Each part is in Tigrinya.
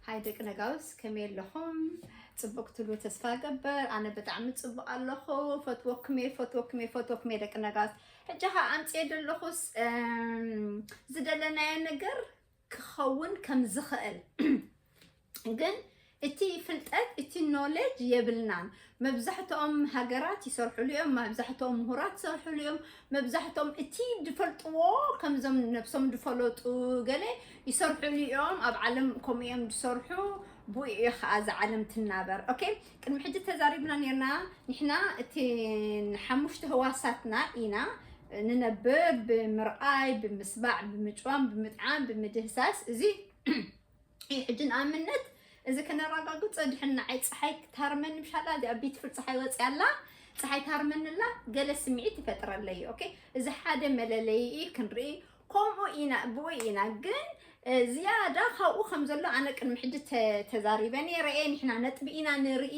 ሃይ ደቂ ነጋውስ፣ ከመይ ኣለኹም? ጽቡቕ ክትብሉ ተስፋ እገብር። ኣነ ብጣዕሚ ጽቡቕ ኣለኹ። ፈትወኩም እየ፣ ፈትወኩም እየ፣ ፈትወኩም እየ ደቂ ነጋውስ። ሕጂ ኸኣ ኣምጽኤ ዘለኹስ፣ እም፣ ዝደለናዮ ነገር ክኸውን ከም ዝኽእል። ግን እቲ ፍልጠት፣ እቲ ኖሌጅ የብልናን። መብዛሕትኦም ሃገራት ይሰርሕሉ እዮም፣ መብዛሕትኦም ምሁራት ይሰርሕሉ እዮም፣ መብዛሕትኦም እቲ ዝፈልጥዎ ከምዞም ነብሶም ዝፈለጡ ገለ ይሰርሕሉ እዮም። ኣብ ዓለም ከምኡ እዮም ዝሰርሑ፣ ብኡ እዩ ኸዓ እዛ ዓለም ትናበር። ኦኬ፣ ቅድሚ ሕጂ ተዛሪብና ነርና። ንሕና እቲ ሓሙሽተ ህዋሳትና ኢና ንነብር፣ ብምርኣይ፣ ብምስማዕ፣ ብምጭዋም፣ ብምጥዓም፣ ብምድህሳስ። እዚ እዩ። ሕጂ ንኣብነት እዚ ከነረጋግጾ ድሕን ንዓይ ጸሓይ ክታርመኒ ምሻላ፣ እዚኣ ቢትፍል ጸሓይ ወጽያ ኣላ፣ ጸሓይ ታርመኒ ኣላ፣ ገለ ስምዒት ይፈጥረለይ እዩ። ኦኬ፣ እዚ ሓደ መለለዪ እዩ፣ ክንርኢ ከምኡ ኢና፣ ብኡ ኢና። ግን፣ እ፣ ዝያዳ ካብኡ ከም ዘሎ ኣነ ቅድሚ ሕጂ ተ-፣ ተዛሪበ ነይረ እየ። ንሕና ነጥቢ ኢና ንርኢ፣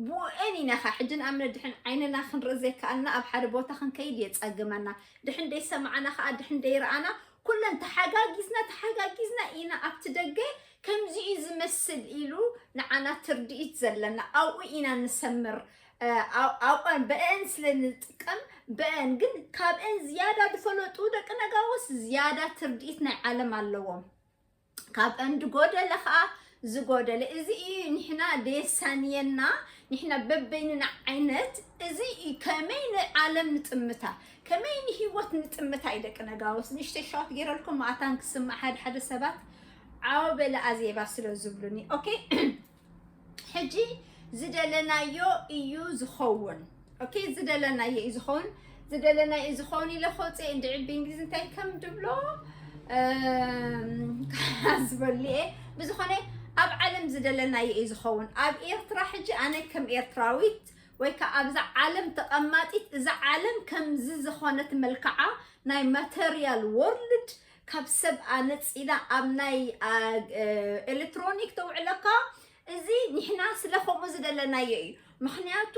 ብኡኤን ኢና ኸ። ሕጂ ንኣብነት ድሕን ዓይንና ክንርኢ ዘይከኣልና ኣብ ሓደ ቦታ ክንከይድ የጸግመና። ድሕን ደይሰማዕና ኸኣ፣ ድሕን ደይረኣና፣ ኩለን ተሓጋጊዝና፣ ተሓጋጊዝና ኢና ኣብቲ ደገ ከምዚ እዩ ዝመስል ኢሉ ንዓና ትርድኢት ዘለና። ኣብኡ ኢና ንሰምር። እ፣ ኣብ-፣ ኣብኣን በአን ስለ ንጥቀም፣ በአን ግን ካብአን ዝያዳ ዝፈለጡ ደቂ ነጋውስ ዝያዳ ትርድኢት ናይ ዓለም ኣለዎም። ካብአን ዝጎደለ ኸኣ ዝጎደለ። እዚ እዩ ንሕና ደየሳንየና፣ ንሕና በበይንና ዓይነት። እዚ እዩ ከመይ ንዓለም ንጥምታ፣ ከመይ ንህይወት ንጥምታ እዩ ደቂ ነጋውስ። ንእሽተይ ሻውት ገይረልኩም መኣታን ክስማዕ ሓደ ሓደ ሰባት ዓው በለ ኣዜባ ስለ ዝብሉኒ። ኦኬ፣ ሕጂ ዝደለናዮ እዩ ዝኸውን። ኦኬ፣ ዝደለናዮ እዩ ዝኸውን። ዝደለናዮ እዩ ዝኸውን ኢለ ከውፅእ እንድዒ ብእንግሊዝ እንታይ ከም ድብሎ፣ እም፣ ዝበሉ እየ። ብዝኾነ ኣብ ዓለም ዝደለናዮ እዩ ዝኸውን። ኣብ ኤርትራ ሕጂ ኣነ ከም ኤርትራዊት ወይ ከዓ ኣብዛ ዓለም ተቐማጢት፣ እዛ ዓለም ከምዚ ዝኾነት መልክዓ ናይ ማተርያል ወርልድ ካብ ሰብ ኣነጺላ ኣብ ናይ፣ ኣ፣ እ፣ ኤሌክትሮኒክ ተውዕለካ። እዚ ንሕና ስለ ከምኡ ዝደለናዮ እዩ። ምኽንያቱ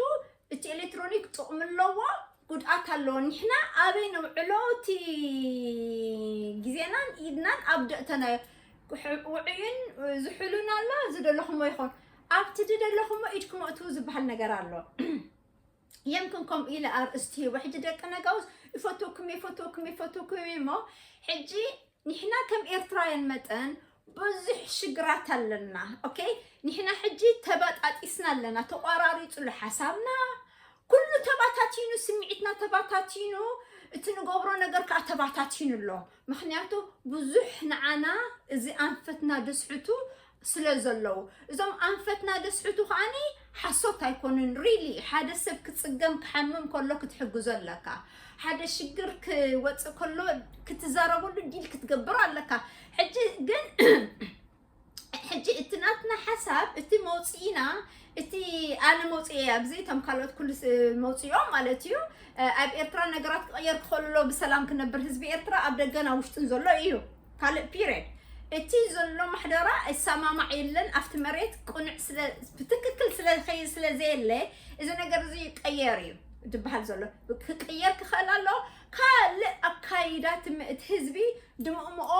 እቲ ኤሌክትሮኒክ ጥቕሚ ኣለዎ፣ ጉድኣት ኣለዎ። ንሕና ኣበይ ነውዕሎ? እቲ ግዜናን ኢድናን ኣብ ደእተናዮ። ውዑይን ዝሑልን ኣሎ፣ ዝደለኹሞ ይኹን። ኣብቲ ዝደለኹሞ ኢድኩም ኣእትዉ ዝበሃል ነገር ኣሎ። የምክን ከምኡ ኢለ ኣርእስቲ ሂቦ። ሕጂ ደቂ ነጋውስ ይፈትወኩም፣ ይፈትወኩም፣ ይፈትወኩም እሞ፣ ሕጂ ንሕና ከም ኤርትራውያን መጠን ብዙሕ ሽግራት ኣለና። ኦኬ፣ ንሕና ሕጂ ተበጣጢስና ኣለና። ተቋራሪጹ ኣሎ ሓሳብና፣ ኩሉ ተባታቲኑ፣ ስምዒትና ተባታቲኑ፣ እቲ ንገብሮ ነገር ከኣ ተባታቲኑ ኣሎ። ምኽንያቱ ብዙሕ ንዓና እዚ ኣንፈትና ደስሕቱ ስለ ዘለዉ፣ እዞም ኣንፈትና ደስሕቱ ከኣኒ ሓሶት ኣይኮኑን። ሪሊ ሓደ ሰብ ክጽገም ክሓምም ከሎ ክትሕግዞ ኣለካ። ሓደ ሽግር ክወጽእ ከሎ ክትዛረበሉ ዲል ክትገብር ኣለካ። ሕጂ ግን ሕጂ እቲ ናትና ሓሳብ፣ እቲ መውፅኢና፣ እቲ ኣነ መውፅኢ ኣብዚ፣ እቶም ካልኦት ኩሉ ስ-፣ መውፅኦም ማለት እዩ። እ፣ ኣብ ኤርትራ ነገራት ክቕየር ክኽእልሎ ብሰላም ክነብር ህዝቢ ኤርትራ ኣብ ደገን ኣብ ውሽጥን ዘሎ እዩ። ካልእ ፒሪድ። እቲ ዘሎ ማሕደራ ይሰማማዕ የለን፣ ኣብቲ መሬት ቅኑዕ ስለ፣ ብትክክል ስለ ዝኸይድ ስለ ዘየለ፣ እዚ ነገር እዚ ይቀየር እዩ ዝበሃል ዘሎ። ክቅየር ክኽእል ኣሎ። ካልእ ኣካይዳ ትም-፣ እቲ ህዝቢ ድምእምኦ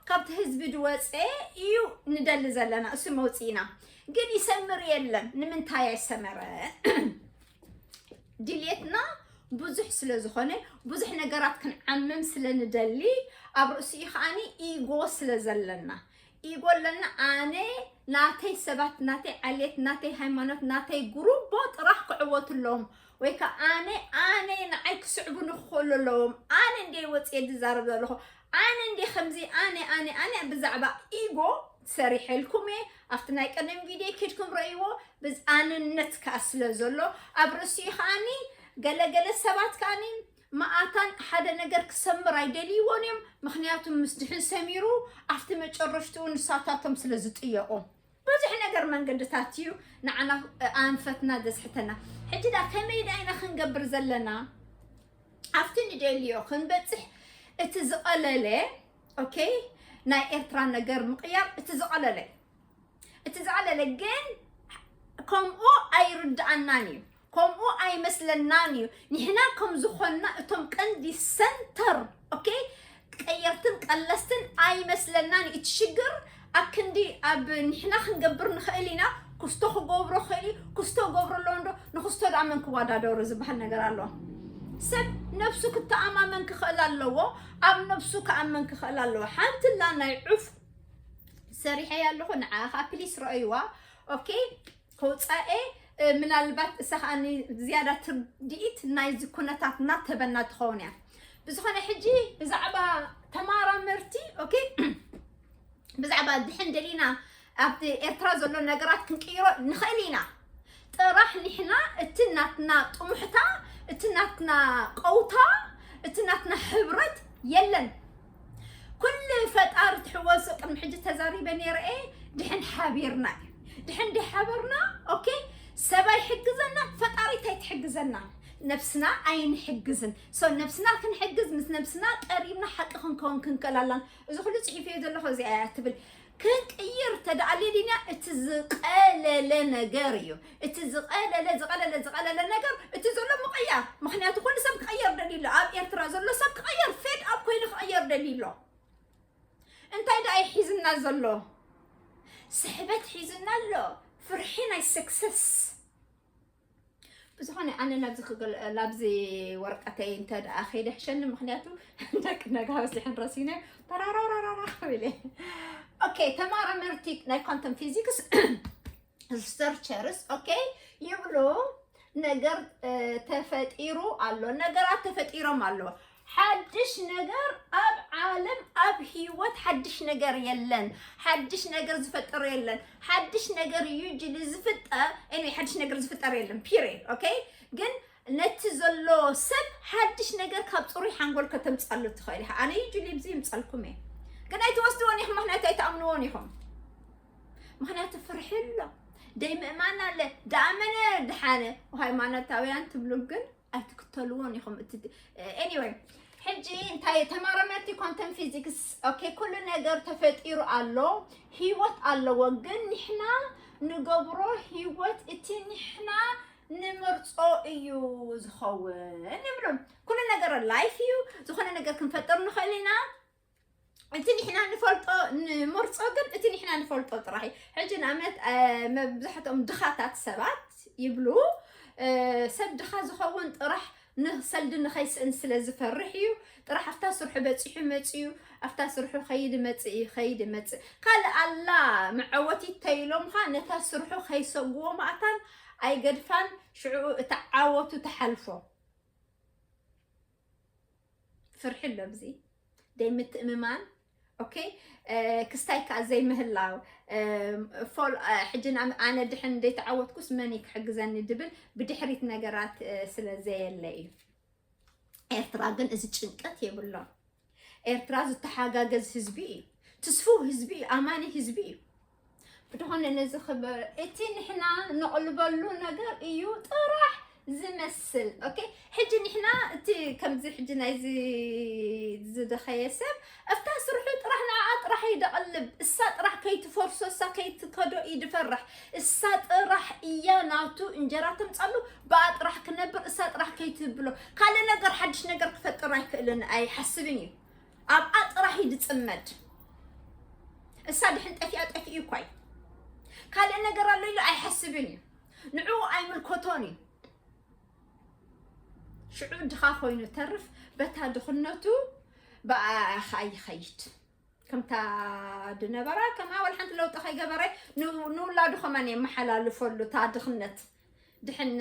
ካብቲ ህዝቢ ድወፀ እዩ ንደሊ ዘለና። እሱ መውፅኢና ግን ይሰምር የለን። ንምንታይ ኣይሰመረ? ድልየትና ብዙሕ ስለ ዝኾነ፣ ብዙሕ ነገራት ክንዓምም ስለ ንደሊ፣ ኣብ ርእሲኡ ከኣኒ ኢጎ ስለ ዘለና፣ ኢጎ ኣለና። ኣነ ናተይ ሰባት፣ ናተይ ዓሌት፣ ናተይ ሃይማኖት፣ ናተይ ጉሩቦ ጥራሕ ክዕወቱ ኣለዎም። ወይ ከዓ ኣነ፣ ኣነ ንዓይ ክስዕቡ ንክኽእሉ ኣለዎም። ኣነ እንደ ወፅየ ዝዛረብ ዘለኹ፣ ኣነ እንደ ከምዚ፣ ኣነ፣ ኣነ፣ ኣነ ብዛዕባ ኢጎ ሰሪሐልኩም እየ። ኣብቲ ናይ ቀደም ቪድዮ ከድኩም ረእይዎ። ብዝ-፣ ኣነነት ከዓ ስለ ዘሎ ኣብ ርእሲኡ ከዓኒ ገለገለ ሰባት ከዓኒ መኣታን ሓደ ነገር ክሰምር ኣይደልይዎን እዮም። ምኽንያቱ ምስ ድሕን ሰሚሩ ኣብቲ መጨረሽትኡ ንሳታቶም ስለ ዝጥየቑ። ብዙሕ ነገር መንገድታት እዩ ንዓና ኣንፈትና ዘስሕተና። ሕጂ ዳ ከመይ ዳ ኢና ክንገብር ዘለና? ኣብቲ ንደልዮ ክንበጽሕ እቲ ዝቐለለ፣ ኦኬ፣ ናይ ኤርትራ ነገር ምቕያር እቲ ዝቐለለ፣ እቲ ዝቐለለ ግን ከምኡ ኣይርድኣናን እዩ። ከምኡ ኣይመስለናን እዩ። ንሕና ከም ዝኾንና እቶም ቀንዲ ሰንተር፣ ኦኬ፣ ቀየርትን ቀለስትን ኣይመስለናን እዩ። እቲ ሽግር ኣክንዲ ኣብ ንሕና ክንገብር ንኽእል ኢና። ክስቶ ክገብሮ ክእል እዩ። ክስቶ ገብሮ ኣለዎ እንዶ ንክስቶ ደኣ መን ክወዳደሩ ዝበሃል ነገር ኣሎ። ሰብ ነብሱ ክተኣማመን ክኽእል ኣለዎ። ኣብ ነብሱ ክኣመን ክኽእል ኣለዎ። ሓንቲ ላ ናይ ዑፍ ሰሪሐያ ኣለኹ፣ ንዓ ከዓ ፕሊስ ረኣይዋ። ኦኬ፣ ከውፃኤ ምናልባት እሳ ከዓ ዝያዳ ትርድኢት ናይዚ ኩነታትና ተበና ትኸውን እያ። ብዝኾነ ሕጂ ብዛዕባ ተማራመርቲ፣ ኦኬ፣ ብዛዕባ ድሕን ደሊና ኣብ ኤርትራ ዘሎ ነገራት ክንቅይሮ ንኽእል ኢና። ጥራሕ ንሕና እቲ ናትና ጥሙሕታ፣ እቲ ናትና ቀውታ፣ እቲ ናትና ሕብረት የለን። ኩሉ ፈጣሪ ትሕወሶ ቅድሚ ሕጂ ተዛሪበ ነይረ እየ። ድሕን ሓቢርና እዩ። ድሕን ድሓበርና፣ ኦኬ፣ ሰብ ኣይሕግዘና፣ ፈጣሪት ኣይትሕግዘና። ነብስና ኣይንሕግዝን። So ነብስና ክንሕግዝ ምስ ነብስና ቀሪብና ሓቂ ክንከውን ክንክእል ኣላን። እዚ ኩሉ ጽሒፈዮ ዘለኹ እዚኣ እያ ትብል። ክንቅይር ተደኣልየሊና እቲ ዝቐለለ ነገር እዩ። እቲ ዝቐለለ ዝቐለለ ዝቐለለ ነገር እቲ ዘሎ ምቕያር። ምኽንያቱ ኩሉ ሰብ ክቐየር ደልዩ ኣሎ። ኣብ ኤርትራ ዘሎ ሰብ ክቐየር፣ ፌድ ኣፕ ኮይኑ ክቐየር ደልዩ ኣሎ። እንታይ ደኣ እዩ ሒዝና ዘሎ? ስሕበት ሒዝና ኣሎ። ፍርሒ ናይ ሰክሰስ። ብዝኾነ ኣነ ናብዚ ክገል ናብዚ ወረቀተይ እንተ ደኣ ከይደ ሕሸኒ፣ ምኽንያቱ ደቂ ነጋ በዚሐን ረሲነ ተራራራራራ ክብል እየ። ኦኬ፣ ተማራመርቲ ናይ ኳንተም ፊዚክስ ሪሰርቸርስ፣ ኦኬ፣ ይብሉ ነገር እ፣ ተፈጢሩ ኣሎ። ነገራት ተፈጢሮም ኣሎ። ሓድሽ ነገር ኣብ ዓለም ኣብ ህይወት ሓድሽ ነገር የለን። ሓድሽ ነገር ዝፈጠር የለን። ሓድሽ ነገር ዩጅሊ ዝፍጠር፣ ኤኒ ሓድሽ ነገር ዝፍጠር የለን ፒሪየድ። ኦኬ፣ ግን ነቲ ዘሎ ሰብ ሓድሽ ነገር ካብ ፅሩይ ሓንጎል ከተምፃሉ ትኽእል ኢኻ። ኣነ ዩጅሊ ብዚ ይምፀልኩም እየ፣ ግን ኣይትወስድዎን ኢኹም፣ ምክንያቱ ኣይትኣምንዎን ኢኹም። ምክንያቱ ፍርሒ ኣሎ፣ ደይ ምእማን ኣለ። ደኣመነ ድሓነ ሃይማኖታውያን ትብሉ ግን ኣይትክተልዎን ኢኹም። እቲ ኤኒወይ ሕጂ እንታይ ተመራመርቲ ኳንተም ፊዚክስ፣ ኦኬ፣ ኩሉ ነገር ተፈጢሩ ኣሎ፣ ህይወት ኣለዎ፣ ግን ንሕና ንገብሮ ህይወት እቲ ንሕና ንመርጾ እዩ ዝኸውን ይብሉ። ኩሉ ነገር ላይፍ እዩ፣ ዝኾነ ነገር ክንፈጥር ንኽእል ኢና። እቲ ንሕና ንፈልጦ ንመርጾ ግን እቲ ንሕና ንፈልጦ ጥራሕ እዩ። ሕጂ ንኣብነት እ፣ መብዛሕትኦም ድኻታት ሰባት ይብሉ እ፣ ሰብ ድኻ ዝኸውን ጥራሕ ንሰልዲ ንኸይስእን ስለ ዝፈርሕ እዩ። ጥራሕ ኣብታ ስርሑ በጺሑ መጺኡ ኣብታ ስርሑ ኸይድ መጽእ እዩ ኸይድ መጽእ ካልእ ኣላ መዐወቲት ተይሎምኻ ነታ ስርሑ ከይሰግዎ ማእታን ኣይገድፋን ሽዑ እታ ዓወቱ ትሓልፎ። ፍርሒ ኣሎ ኣብዚ ደይ ምትእምማን። ኦኬ፣ ክስታይ ከኣ ዘይምህላው ፎል ሕጂ ኣነ ድሕን ዘይተዓወትኩስ መን ክሕግዘኒ ድብል ብድሕሪት ነገራት ስለ ዘየለ እዩ። ኤርትራ ግን እዚ ጭንቀት የብሎም። ኤርትራ ዝተሓጋገዝ ህዝቢ እዩ። ትስፉው ህዝቢ እዩ። ኣማኒ ህዝቢ እዩ። ብድኾነ ነዚ ክበር እቲ ንሕና ንቕልበሉ ነገር እዩ ጥራሕ ዝመስል። ኦኬ፣ ሕጂ ንሕና እቲ ከምዚ ሕጂ ናይዚ ዝደኸየ ሰብ ኣብታ ስርሑ ጥራሕ ንዓኣ ጥራሕ እዩ ደቕልብ። እሳ ጥራሕ ከይትፈርሶ፣ እሳ ከይትከዶ እዩ ድፈርሕ። እሳ ጥራሕ እያ ናቱ እንጀራ ተምጻሉ፣ ብኣ ጥራሕ ክነብር፣ እሳ ጥራሕ ከይትብሎ። ካልእ ነገር ሓድሽ ነገር ክፈጥር ኣይክእልን ኣይሓስብን እዩ። ኣብኣ ጥራሕ እዩ ድጽመድ። እሳ ድሕን ጠፊኣ ጠፊኡ እኳ እዩ። ካልእ ነገር ኣሎ ኢሉ ኣይሓስብን እዩ። ንዕኡ ኣይምልከቶን እዩ። ሽዑ ድኻ ኮይኑ ተርፍ በታ ድኽነቱ ብኣ ኸኣ ይኸይድ። ከምታ ድነበራ ከምኣ ወላ ሓንቲ ለውጢ ከይገበረ ን- ንውላዱ ከማን የመሓላልፈሉ እታ ድኽነት። ድሕን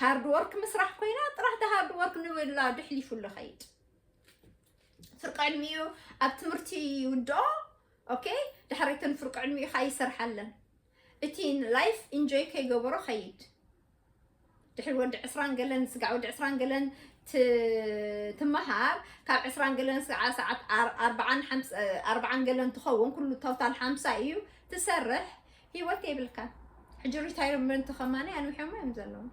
ሃርድ ወርክ ምስራሕ ኮይና ጥራሕ እታ ሃርድ ወርክ ንውላዱ ሕሊፉሉ ኸይድ። ፍርቂ ዕድሚኡ ኣብ ትምህርቲ ይውድኦ። ኦኬ፣ ድሕሪትን ፍርቂ ዕድሚኡ ኸኣ ይሰርሓለን። እቲ ላይፍ ኢንጆይ ከይገበሮ ኸይድ። ድሕሪ ወዲ ዕስራን ገለን ስጋዕ ወዲ ዕስራን ገለን ት- ትመሃር ካብ ዕስራን ገለን ስጋዕ ሰዓት ኣር- ኣርባዓን ሓምስ- ኣርባዓን ገለን ትኸውን ኩሉ ቶታል ሓምሳ እዩ ትሰርሕ። ህይወት የብልካን። ሕጂ ሪታይርመንት ከማኒ ኣንዊሖሞ እዮም ዘለዉ።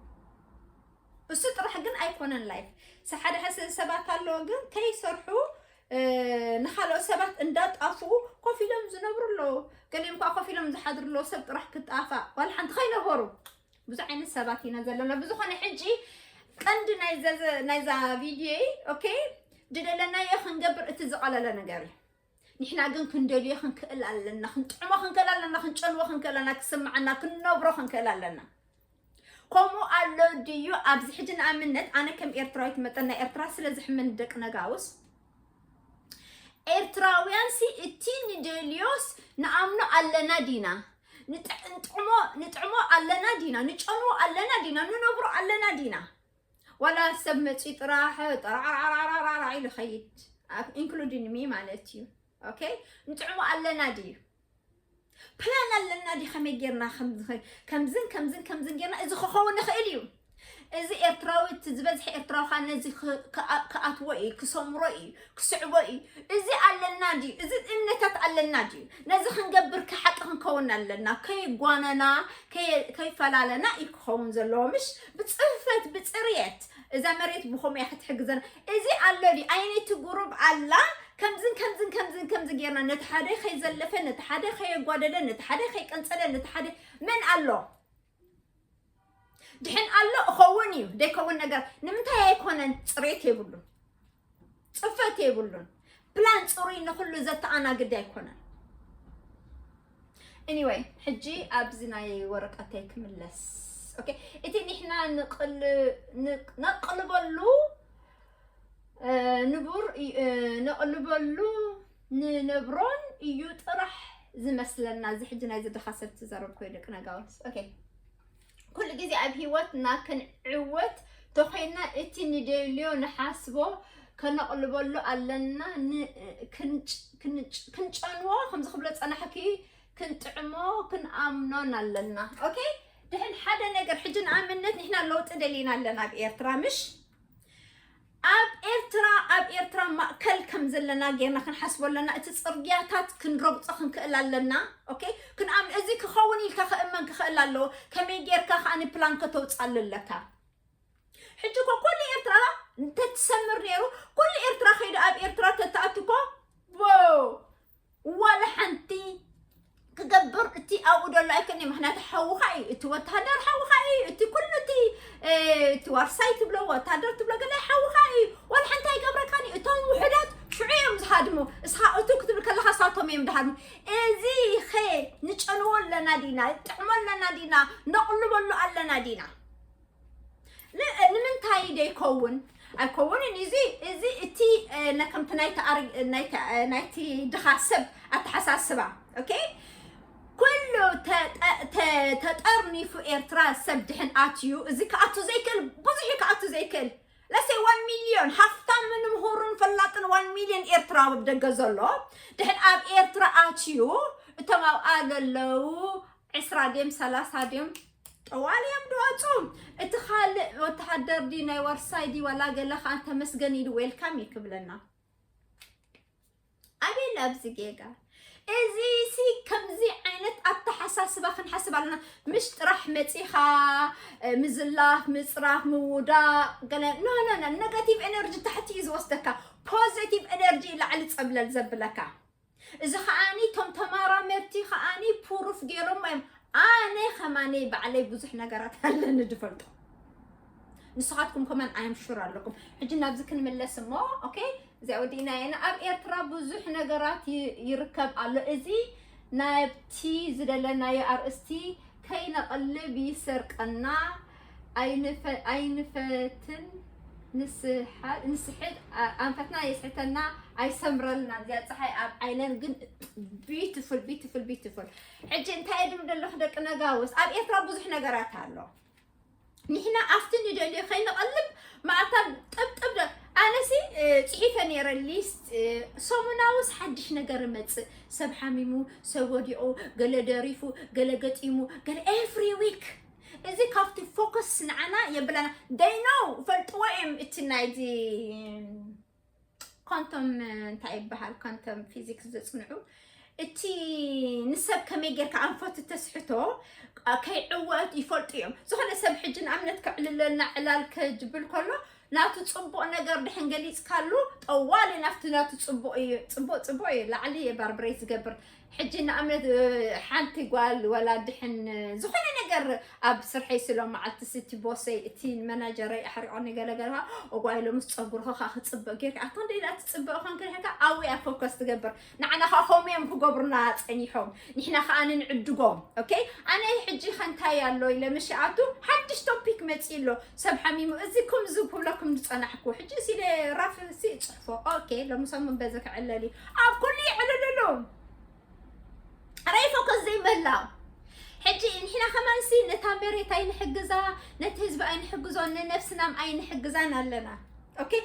እሱ ጥራሕ ግን ኣይኮነን ላይፍ። ሰ- ሓደ ሕስብ ሰባት ኣለዎ ግን ከይሰርሑ እ፣ ንኻልኦት ሰባት እንዳጣፍኡ ኮፍ ኢሎም ዝነብሩ ኣለዉ። ገሊኦም ከዓ ኮፍ ኢሎም ዝሓድሩ ኣለዉ። ሰብ ጥራሕ ክጣፋእ ዋላ ሓንቲ ከይነበሩ ብዙ ዓይነት ሰባት ኢና ዘለና። ብዝኾነ ሕጂ ቀንዲ ናይ ዘዘ- ናይዛ ቪድዮ ኦኬ ድደለናዮ ክንገብር እቲ ዝቐለለ ነገር እዩ። ንሕና ግን ክንደልዮ ክንክእል ኣለና፣ ክንጥዕሞ ክንክእል ኣለና፣ ክንጨንዎ ክንክእል ኣለና፣ ክስምዓና ክንነብሮ ክንክእል ኣለና። ከምኡ ኣሎ ድዩ? ኣብዚ ሕጂ ንኣብነት ኣነ ከም ኤርትራዊት መጠን ናይ ኤርትራ ስለ ዝሕምን ደቂ ነጋውስ ኤርትራውያን ሲ እቲ ንደልዮስ ንኣምኖ ኣለና ዲና? ንጥዕ- ንጥዕሞ ንጥዕሞ ኣለና ዲና? ንጨንዎ ኣለና ዲና? ንነብሮ ኣለና ዲና? ዋላ ሰብ መጺኡ ጥራሕ ጠራዓራዓራራ ኢሉ ኸይድ፣ including me ማለት እዩ። ኦኬ፣ ንጥዕሞ ኣለና ድዩ? ፕላን ኣለና ድዩ? ከመይ ጌርና ከም- ከምዝን ከምዝን ከምዝን ጌርና እዚ ክኸውን ይኽእል እዩ። እዚ ኤርትራዊ፣ እቲ ዝበዝሐ ኤርትራዊ ኸኣ ነዚ ክ- ክኣ- ክኣትዎ እዩ፣ ክሰምሮ እዩ፣ ክስዕቦ እዩ። እዚ ኣለና ድዩ? እዚ እምነታት ኣለና ድዩ? ነዚ ክንገብር ከ ሓቂ ክንከውን ኣለና። ከይጓነና፣ ከይ- ከይፈላለና እዩ ክኸውን ዘለዎ። ምሽ ብጽፈት፣ ብጽርየት እዛ መሬት ብኸምኡ እያ ክትሕግዘና። እዚ ኣሎ ድዩ? ኣይነቲ ጉሩብ ኣላ ከምዝን ከምዝን ከምዝን ከምዚ ጌርና ነቲ ሓደ ከይዘለፈ፣ ነቲ ሓደ ከየጓደለ፣ ነቲ ሓደ ከይቀንጸለ፣ ነቲ ሓደ መን ኣሎ? ድሕን ኣሎ እኸውን እዩ ደይከውን ነገር ንምንታይ ኣይኮነን? ጽሬት የብሉን፣ ጽፈት የብሉን። ፕላን ጽሩይ ንኹሉ ዘተኣናግድ ኣይኮነን። Anyway፣ ሕጂ ኣብዚ ናይ ወረቀተይ ክምለስ። ኦኬ፣ እቲ ንሕና ንቕል- ንቅ- ነቕልበሉ እ፣ ንቡር እዩ፣ እ፣ ነቕልበሉ ንነብሮን እዩ ጥራሕ ዝመስለና። እዚ ሕጂ ናይ ዝደኻ ሰብ ትዛረብ ኮይኑ ደቂ ነጋውስ። ኦኬ፣ ኩሉ ግዜ ኣብ ህይወትና ክንዕወት ተኾይና እቲ ንደልዮ ንሓስቦ ከነቕልበሉ ኣለና። ን- ክንጭ- ክንጭ- ክንጨንዎ ከምዚ ክብሎ ጸናሕኪ ክንጥዕሞ ክንኣምኖን ኣለና። ኦኬ፣ ድሕን ሓደ ነገር ሕጂ ንኣብነት ንሕና ለውጢ ደሊና ኣለና ኣብ ኤርትራ ምሽ ኣብ ኤርትራ ኣብ ኤርትራ ማእከል ከም ዘለና ጌርና ክንሓስቦ ኣለና። እቲ ጽርግያታት ክንረግጾ ክንክእል ኣለና። ኦኬ፣ ክንኣም እዚ ክኸውን ኢልካ ክእመን ክኽእል ኣለዎ። ከመይ ጌርካ ከኣ ፕላን ከተውጻሉ ኣለካ። ሕጂ እኮ ኩሉ ኤርትራ እንተትሰምር ነይሩ ኩሉ ኤርትራ ከይዱ ኣብ ኤርትራ ተተኣትኮ ቦ ዋላ ሓንቲ ክገብር እቲ ኣብኡ ዘሎ ኣይክእልኒ። ምክንያቱ ሓውኻ እዩ፣ እቲ ወታደር ሓውኻ እዩ፣ እቲ ኩሉ እቲ እቲ ዋርሳይ ትብሎ ወታደር ትብሎ ገለ ሓውኻ እዩ። ዋላ ሓንቲ ኣይገብረካን እዩ። እቶም ውሑዳት ሽዑ እዮም ዝሃድሙ። እስኻ እቱ ክትብል ከለኻ እሳቶም እዮም ዝሃድሙ። እዚ ኸ ንጨንዎ ኣለና ዲና? ጥዕሞ ኣለና ዲና? ነቕልበሉ ኣለና ዲና? ንምንታይ ደይከውን? ኣይከውንን። እዚ እዚ እቲ ከምቲ ናይቲ ድኻ ሰብ ኣተሓሳስባ። ኦኬ፣ ኩሉ ተጠርኒፉ ኤርትራ ሰብ ድሕን ኣትዩ፣ እዚ ክኣቱ ዘይክእል ብዙሕ እዩ ክኣቱ ዘይክእል። ለሰይ ዋን ሚልዮን ሃፍታምን ምሁርን ፈላጥን ዋን ሚልዮን ኤርትራዊ ኣብ ደገ ዘሎ ድሕን ኣብ ኤርትራ ኣትዩ፣ እቶም ኣብኣ ዘለዉ ዕስራ ድዮም ሰላሳ ድዮም ጠዋሊ እዮም ድወፁ። እቲ ካልእ ወተሃደር ድዩ ናይ ዋርሳይ ድዩ ዋላ ገለ ከዓ ተመስገን ኢሉ ዌልካም እዩ ክብለና። ኣቤላ ኣብዚ ጌጋ እዚ ሲ ከምዚ ዓይነት ኣተሓሳስባ ክንሓስብ ኣለና። ምሽ ጥራሕ መፂኻ ምዝላፍ ምፅራፍ ምውዳቕ ገለ ኖ ኖ ኖ፣ ኔጋቲቭ ኤነርጂ ታሕቲ እዩ ዝወስደካ። ፖዘቲቭ ኤነርጂ ላዕሊ ፀብለል ዘብለካ። እዚ ከዓኒ እቶም ተመራመርቲ ከዓኒ ፕሩፍ ገይሮሞ እዮም። ኣነ ከማነይ ባዕለይ ብዙሕ ነገራት ኣለኒ ዝፈልጦ። ንስኻትኩም ከማን ኣም ሹር ኣለኩም። ሕጂ ናብዚ ክንምለስ እሞ ኦኬ፣ እዚኣ ወዲእና ኢና። ኣብ ኤርትራ ብዙሕ ነገራት ይርከብ ኣሎ። እዚ ናብቲ ዝደለናዮ ኣርእስቲ ከይነቕልብ ይሰርቀና ኣይንፈትን። ንስሕት ኣንፈትና የስሕተና ኣይሰምረልና። እዚኣ ፀሓይ ኣብ ዓይነን ግን beautiful beautiful beautiful። ሕጂ እንታይ እየ ድም ደለኹ ደቂ ነጋውስ ኣብ ኤርትራ ብዙሕ ነገራት ኣሎ። ንሕና ኣብቲ ንደልዮ ከይንቐልብ ማእታ ጠብጠብ ደ ኣነሲ ፅሒፈ ነይረ ሊስት ሰሙናውስ ሓድሽ ነገር መፅእ ሰብ ሓሚሙ ሰብ ወዲቑ ገለ ደሪፉ ገለ ገጢሙ ገለ every week። እዚ ካብቲ ፎከስ ንዓና የብላና። ደይኖ ፈልጥዎ እዮም እቲ ናይዚ ኳንቶም እንታይ ይበሃል ኳንቶም ፊዚክስ ዘፅንዑ እቲ ንሰብ ከመይ ጌርካ ኣንፈቱ ተስሕቶ ከይዕወት ይፈልጡ እዮም። ዝኾነ ሰብ ሕጂ ንኣብነት ከዕልለልና ዕላል ከጅብል ከሎ ናቱ ፅቡቕ ነገር ድሕን ገሊፅካሉ ጠዋሊ ናብቲ ናቱ ፅቡቕ እዩ። ፅቡቕ ፅቡቕ እዩ ላዕሊ ባርብሬት ዝገብር። ሕጂ ንኣብነት ሓንቲ ጓል ወላ ድሕን ዝኾነ ነገር ኣብ ስርሐይ ስለ መዓልቲ ስቲ ቦሰይ እቲ መናጀረይ ኣሕሪቆኒ ገለገለ እጓይ ሎምስ ፀጉርኸ ከዓ ክፅበቅ ጌርካ ኣታ እንደ ኢላ ትፅበቅ ኾንክ ካ ኣውያ ፎከስ ትገብር ንዓና ከዓ ከምኡ እዮም ክገብሩና ፀኒሖም ንሕና ከዓ ንንዕድጎም okay ኣነ ሕጂ ከንታይ ኣሎ ኢለ ምሽ ኣቱ ሓድሽ ቶፒክ መፂ ኣሎ ሰብ ሓሚሙ እዚ ኩም ዝብ ክብለኩም ዝፀናሕኩ ሕጂ ሲለ ራፍ ሲ ፅሕፎ okay ሎምሰሙን በዚ ክዕለል እዩ ኣብ ኩሉ ይዕልልሉ ራይ ፎከስ ዘይመላ ሕጂ ንሕና ከማንሲ ነታ መሬት ኣይንሕግዛ ነቲ ህዝቢ ኣይንሕግዞ ንነብስናም ኣይንሕግዛን ኣለና okay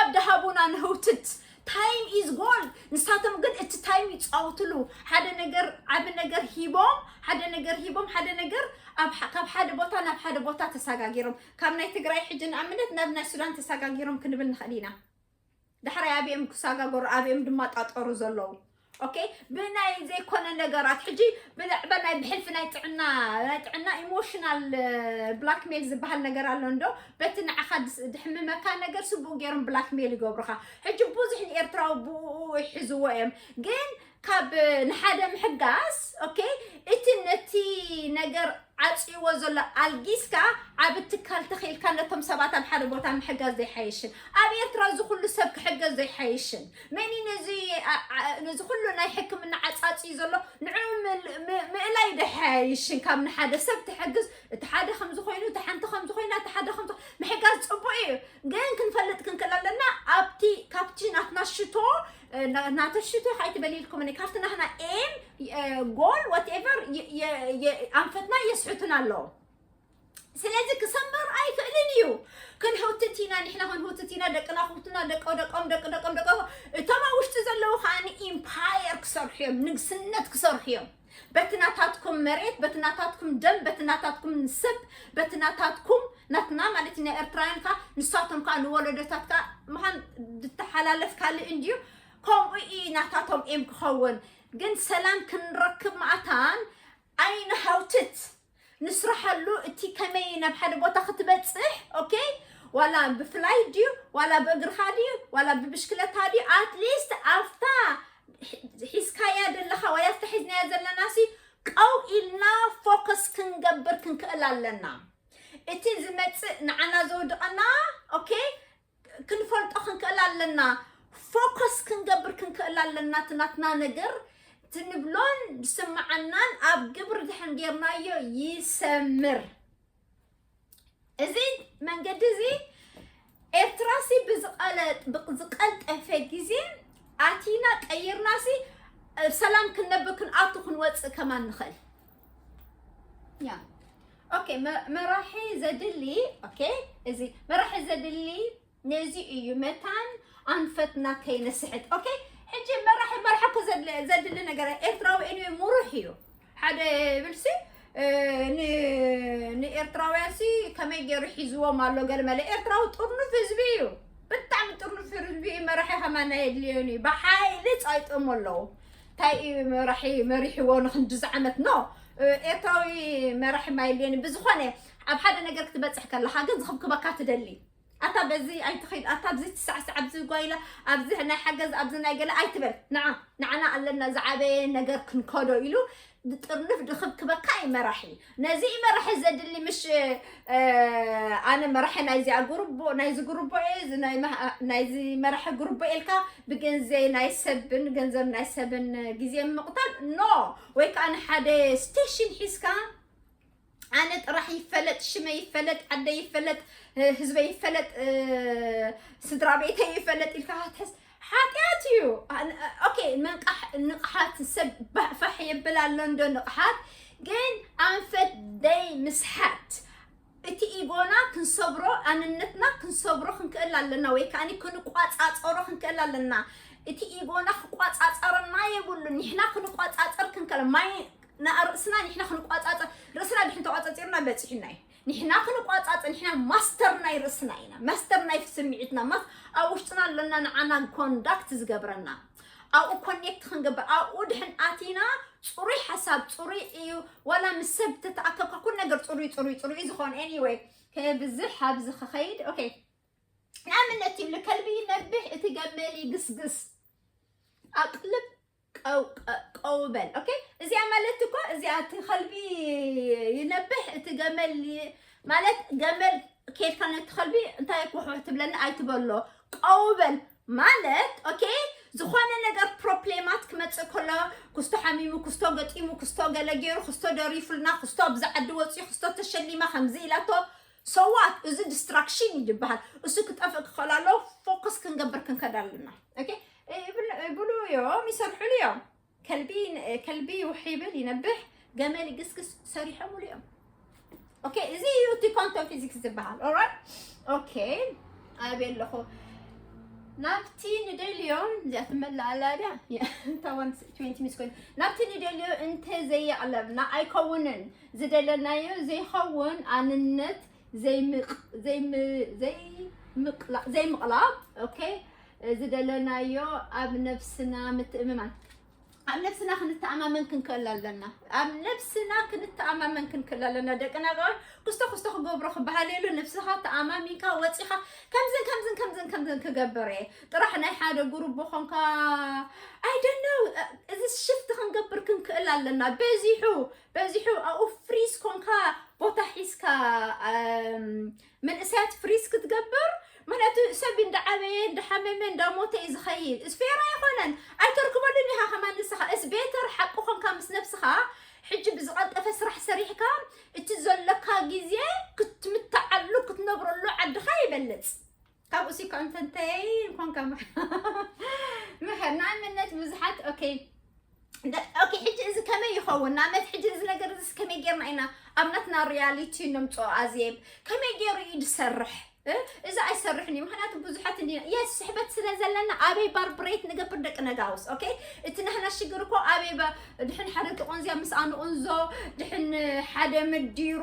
ኣብ ደሃቡና ንህውትት time is gold ንሳቶም ግን እቲ time ይፃወትሉ ሓደ ነገር ዓቢ ነገር ሂቦም ሓደ ነገር ሂቦም ሓደ ነገር ካብ ሓደ ቦታ ናብ ሓደ ቦታ ተሰጋጊሮም ካብ ናይ ትግራይ ሕጂ ንኣብነት ናብ ናይ ሱዳን ተሰጋጊሮም ክንብል ንኽእል ኢና ዳሕራይ ኣብኦም ክሰጋገሩ ኣብኦም ድማ ጣጠሩ ዘለዉ okay ብናይ ዘይኮነ ነገራት ሕጂ ብልዕበ ናይ ብሕልፊ ናይ ጥዕና ናይ ጥዕና ኢሞሽናል ብላክሜል ዝበሃል ነገር ኣሎ እንዶ በቲ ንዓኻ ድሕምመካ ነገር ስቡእ ገይሮም ብላክሜል ይገብሩኻ ሕጂ ብዙሕ ንኤርትራዊ ብኡ ይሕዝዎ እዮም ግን ካብ ንሓደ ምሕጋስ okay እቲ ነቲ ነገር ዓፅይዎ ዘሎ ኣልጊስካ ዓብ ትካል ተኺልካ ነቶም ሰባት ኣብ ሓደ ቦታ ምሕጋዝ ዘይሓይሽን ኣብ ኤርትራ እዚ ኩሉ ሰብ ክሕገዝ ዘይሓይሽን መን ነዚ ኩሉ ናይ ሕክምና ዓፃፅዩ ዘሎ ንዑ ምእላይ ዘይሓይሽን ካብ ንሓደ ሰብ ትሕግዝ እቲ ሓደ ከምዚ ኮይኑ እቲ ሓንቲ ከምዚ ኮይና እቲ ሓደ ከምዚ ምሕጋዝ ፅቡቅ እዩ ግን ክንፈልጥ ክንክእል ኣለና ኣብቲ ካብቲ ናትና ሽቶ ናተ ሽቶ ካይትበል ኢልኩም ካብቲ ናህና ኤም ጎል whatever ኣንፈትና የስሕቱን ኣለዉ ስለዚ ክሰምር ኣይክእልን እዩ ክንህውትት ኢና ንሕና ክንህውትት ኢና ደቅና ክውትና ደቀ ደቆም ደቂ ደቆም ደቀ እቶም ኣብ ውሽጢ ዘለዉ ከዓ ኢምፓየር ክሰርሑ እዮም ንግስነት ክሰርሑ እዮም በቲ ናታትኩም መሬት በቲ ናታትኩም ደም በቲ ናታትኩም ሰብ በቲ ናታትኩም ናትና ማለት ናይ ኤርትራውያን ከዓ ንሳቶም ከዓ ንወለዶታት ከዓ ምዃን ዝተሓላለፍ ካልእ እንድዩ ከምኡ እዩ ናታቶም እዮም ክኸውን ግን ሰላም ክንረክብ ማእታን ኣይንሃውትት ንስራሐሉ እቲ ከመይ ናብ ሓደ ቦታ ክትበፅሕ okay ዋላ ብፍላይ ድዩ ዋላ ብእግርኻ ድዩ ዋላ ብብሽክለታ ድዩ ኣትሊስት ኣብታ ሒዝካያ ዘለኻ ወይ ኣብታ ሒዝናያ ዘለና ሲ ቀው ኢልና ፎከስ ክንገብር ክንክእል ኣለና እቲ ዝመፅእ ንዓና ዘውድቐና okay ክንፈልጦ ክንክእል ኣለና ፎከስ ክንገብር ክንክእል ኣለና እቲ ናትና ነገር ትንብሎን ዝስምዓናን ኣብ ግብሪ ድሕን ጌርናዮ ይሰምር እዚ መንገዲ እዚ ኤርትራሲ ብዝቀለጠፈ ግዜ ኣቲና ቀይርናሲ ሰላም ክንነብር ክንኣቱ ክንወፅእ ከማን ንኽእል ያ okay መራሒ ዘድሊ okay እዚ መራሒ ዘድሊ ነዚ እዩ መታን ኣንፈትና ከይነስሕት okay ሕጂ መራሒ መርሓ እኮ ዘድሊ ነገር ኤርትራዊ anyway ምሩሕ እዩ ሓደ ይብልሲ ንኤርትራውያን ሲ ከመይ ገይሩ ሒዝዎም ኣሎ ገለመለ ኤርትራዊ ጥርኑፍ ህዝቢ እዩ ብጣዕሚ ጥርኑፍ ህዝቢ እዩ መራሒ ከማና የድልዮን እዩ ብሓይሊ ፃይጦም ኣለዉ እንታይ እዩ መራሒ መሪሕዎ ንክንድዚ ዓመት ኖ ኤርትራዊ መራሒ ማይልዮን ብዝኾነ ኣብ ሓደ ነገር ክትበፅሕ ከለካ ግን ዝኽብክበካ ትደሊ ኣታ በዚ ኣይትኸይድ ኣታ ኣብዚ ትሳዕሳዕ ኣብዚ ጓይላ ኣብዚ ናይ ሓገዝ ኣብዚ ናይ ገለ ኣይትበል ንዓ ንዓና ኣለና ዝዓበየ ነገር ክንከዶ ኢሉ ጥርንፍ ድኽብክበካ እዩ መራሒ ነዚ እዩ መራሒ ዘድሊ ምሽ ኣነ መራሒ ናይዚኣ ጉርቦ ናይዚ ጉርቦ እየ ናይዚ መራሒ ጉርቦ ኢልካ ብገንዘ ናይ ሰብን ገንዘብ ናይ ሰብን ግዜ ምቕታል ኖ ወይ ከዓ ንሓደ ስቴሽን ሒዝካ ኣነ ጥራሕ ይፈለጥ ሽመ ይፈለጥ ዓደ ይፈለጥ ህዝበ ይፈለጥ ስድራ ቤተ ይፈለጥ ኢልካ ክትሕስ ሓጢኣት እዩ ኦኬ መንቃሕ ንቕሓት ሰብ ፋሕ የብል ኣሎ እንዶ ንቕሓት ግን ኣንፈት ደይ ምስሓት እቲ ኢጎና ክንሰብሮ ኣንነትና ክንሰብሮ ክንክእል ኣለና ወይ ከዓ ክንቋፃፀሮ ክንክእል ኣለና እቲ ኢጎና ክቋፃፀረና የብሉ ንሕና ክንቋፃፀር ክንክእል ማይ ንርእስና ንሕና ክንቋፃፀር ርእስና ድሕን ተቋፃፂርና በፂሕና እዩ ንሕና ክንቋፃፀር ንሕና ማስተር ናይ ርእስና ኢና ማስተር ናይ ስምዒትና ማስ ኣብ ውሽጥና ኣለና ንዓና ኮንዳክት ዝገብረና ኣብኡ ኮኔክት ክንገብር ኣብኡ ድሕን ኣቲና ፅሩይ ሓሳብ ፅሩይ እዩ ዋላ ምስ ሰብ ተተኣከብካ ኩሉ ነገር ፅሩይ ፅሩይ ፅሩይ ዝኾን anyway ከብዝሕ ኣብዚ ክኸይድ okay ንኣብነት ይብሉ ከልቢ ይነብሕ እቲ ገመል ይግስግስ ኣቅልብ ቀውበል okay እዚኣ ማለት እኮ እዚ እቲ ከልቢ ይነብሕ፣ እቲ ገመል ይ- ማለት ገመል ከይድካ ነቲ ከልቢ እንታይ ኩሕኩሕ ትብለኒ ኣይትበሎ። ቀውበል ማለት ኦኬ፣ ዝኾነ ነገር ፕሮብሌማት ክመጽእ ከሎ፣ ክስቶ ሓሚሙ፣ ክስቶ ገጢሙ፣ ክስቶ ገለ ገይሩ፣ ክስቶ ደሪፉልና፣ ክስቶ ኣብዚ ዓዲ ወፂኡ፣ ክስቶ ተሸሊማ ከምዚ ኢላቶ፣ ሰዋት እዚ ዲስትራክሽን እዩ ዝበሃል። እሱ ክጠፍእ ክኽእል ኣለዎ። ፎከስ ክንገብር ክንከድ ኣለና። ኦኬ፣ ይብሉ እዮም፣ ይሰርሕሉ እዮም። ከልቢ ከልቢ ይውሕ ይብል ይነብሕ፣ ገመል ይግስግስ፣ ሰሪሖምሉ እዮም። ኦኬ፣ እዚ እዩ እቲ ኳንተም ፊዚክስ ዝበሃል። ኦራይት፣ ኦኬ። ኣበይ ኣለኹ? ናብቲ ንደልዮ እዚኣ ትመልእ ኣላ ድያ? እታ ዋን ትዌንቲ ሚስ ኮይን ናብቲ ንደልዮ እንተ ዘየቕለብና ኣይከውንን። ዝደለናዮ ዘይኸውን ኣንነት ዘይምቕ ዘይም ዘይምቕላ ዘይምቕላብ። ኦኬ፣ ዝደለናዮ ኣብ ነፍስና ምትእምማን። ኣብ ነፍስና ክንተኣማመን ክንክእል ኣለና። ኣብ ነፍስና ክንተኣማመን ክንክእል ኣለና። ደቂ ናጋውን ክስቶ ክስቶ ክገብሮ ክበሃል የሉ። ነፍስኻ ተኣማሚንካ ወፂኻ ከምዝን ከምዝን ከምዝን ከምዝን ክገብር እየ ጥራሕ ናይ ሓደ ጉሩቦ ኾንካ ኣይደነው። እዚ ሽፍት ክንገብር ክንክእል ኣለና። በዚሑ በዚሑ ኣብኡ ፍሪዝ ኮንካ ቦታ ሒዝካ መንእሰያት ፍሪዝ ክትገብር። ምክንያቱ ሰብ እንዳዓበየ እንዳሓመመ እንዳሞተ እዩ ዝኸይድ። እስፌራ ኣይኮነን። ኣይተርክበሉን ኢኻ ከማን ንስኻ እስቤተር ሓቂ ኮንካ ምስ ነብስኻ። ሕጂ ብዝቐልጠፈ ስራሕ ሰሪሕካ እቲ ዘለካ ግዜ ክትምትዓሉ ክትነብረሉ ዓድኻ ይበልፅ። ካብኡ ሲ ኮንተንተይ ኮንካ ምኸድ ንኣብነት ብዙሓት ኦኬ ደ- ኦኬ፣ ሕጂ እዚ ከመይ ይኸውን? ንኣብነት ሕጂ እዚ ነገር እዚ ከመይ ጌርና ኢና ኣብ ናትና ሪያሊቲ ነምፅኦ? ኣዜብ፣ ከመይ ገይሩ እዩ ዝሰርሕ? እ? እዚ ኣይሰርሕን እዩ። ምክንያቱ ብዙሓት እንዲና የስ ስሕበት ስለ ዘለና ኣበይ ባርብሬት ንገብር ደቂ ነጋውስ። ኦኬ፣ እቲ ናህና ሽግር እኮ ኣበይ ባ- ድሕን ሓደ ተቆንዝያ ምስ ኣንቆንዞ ድሕን ሓደ መዲሩ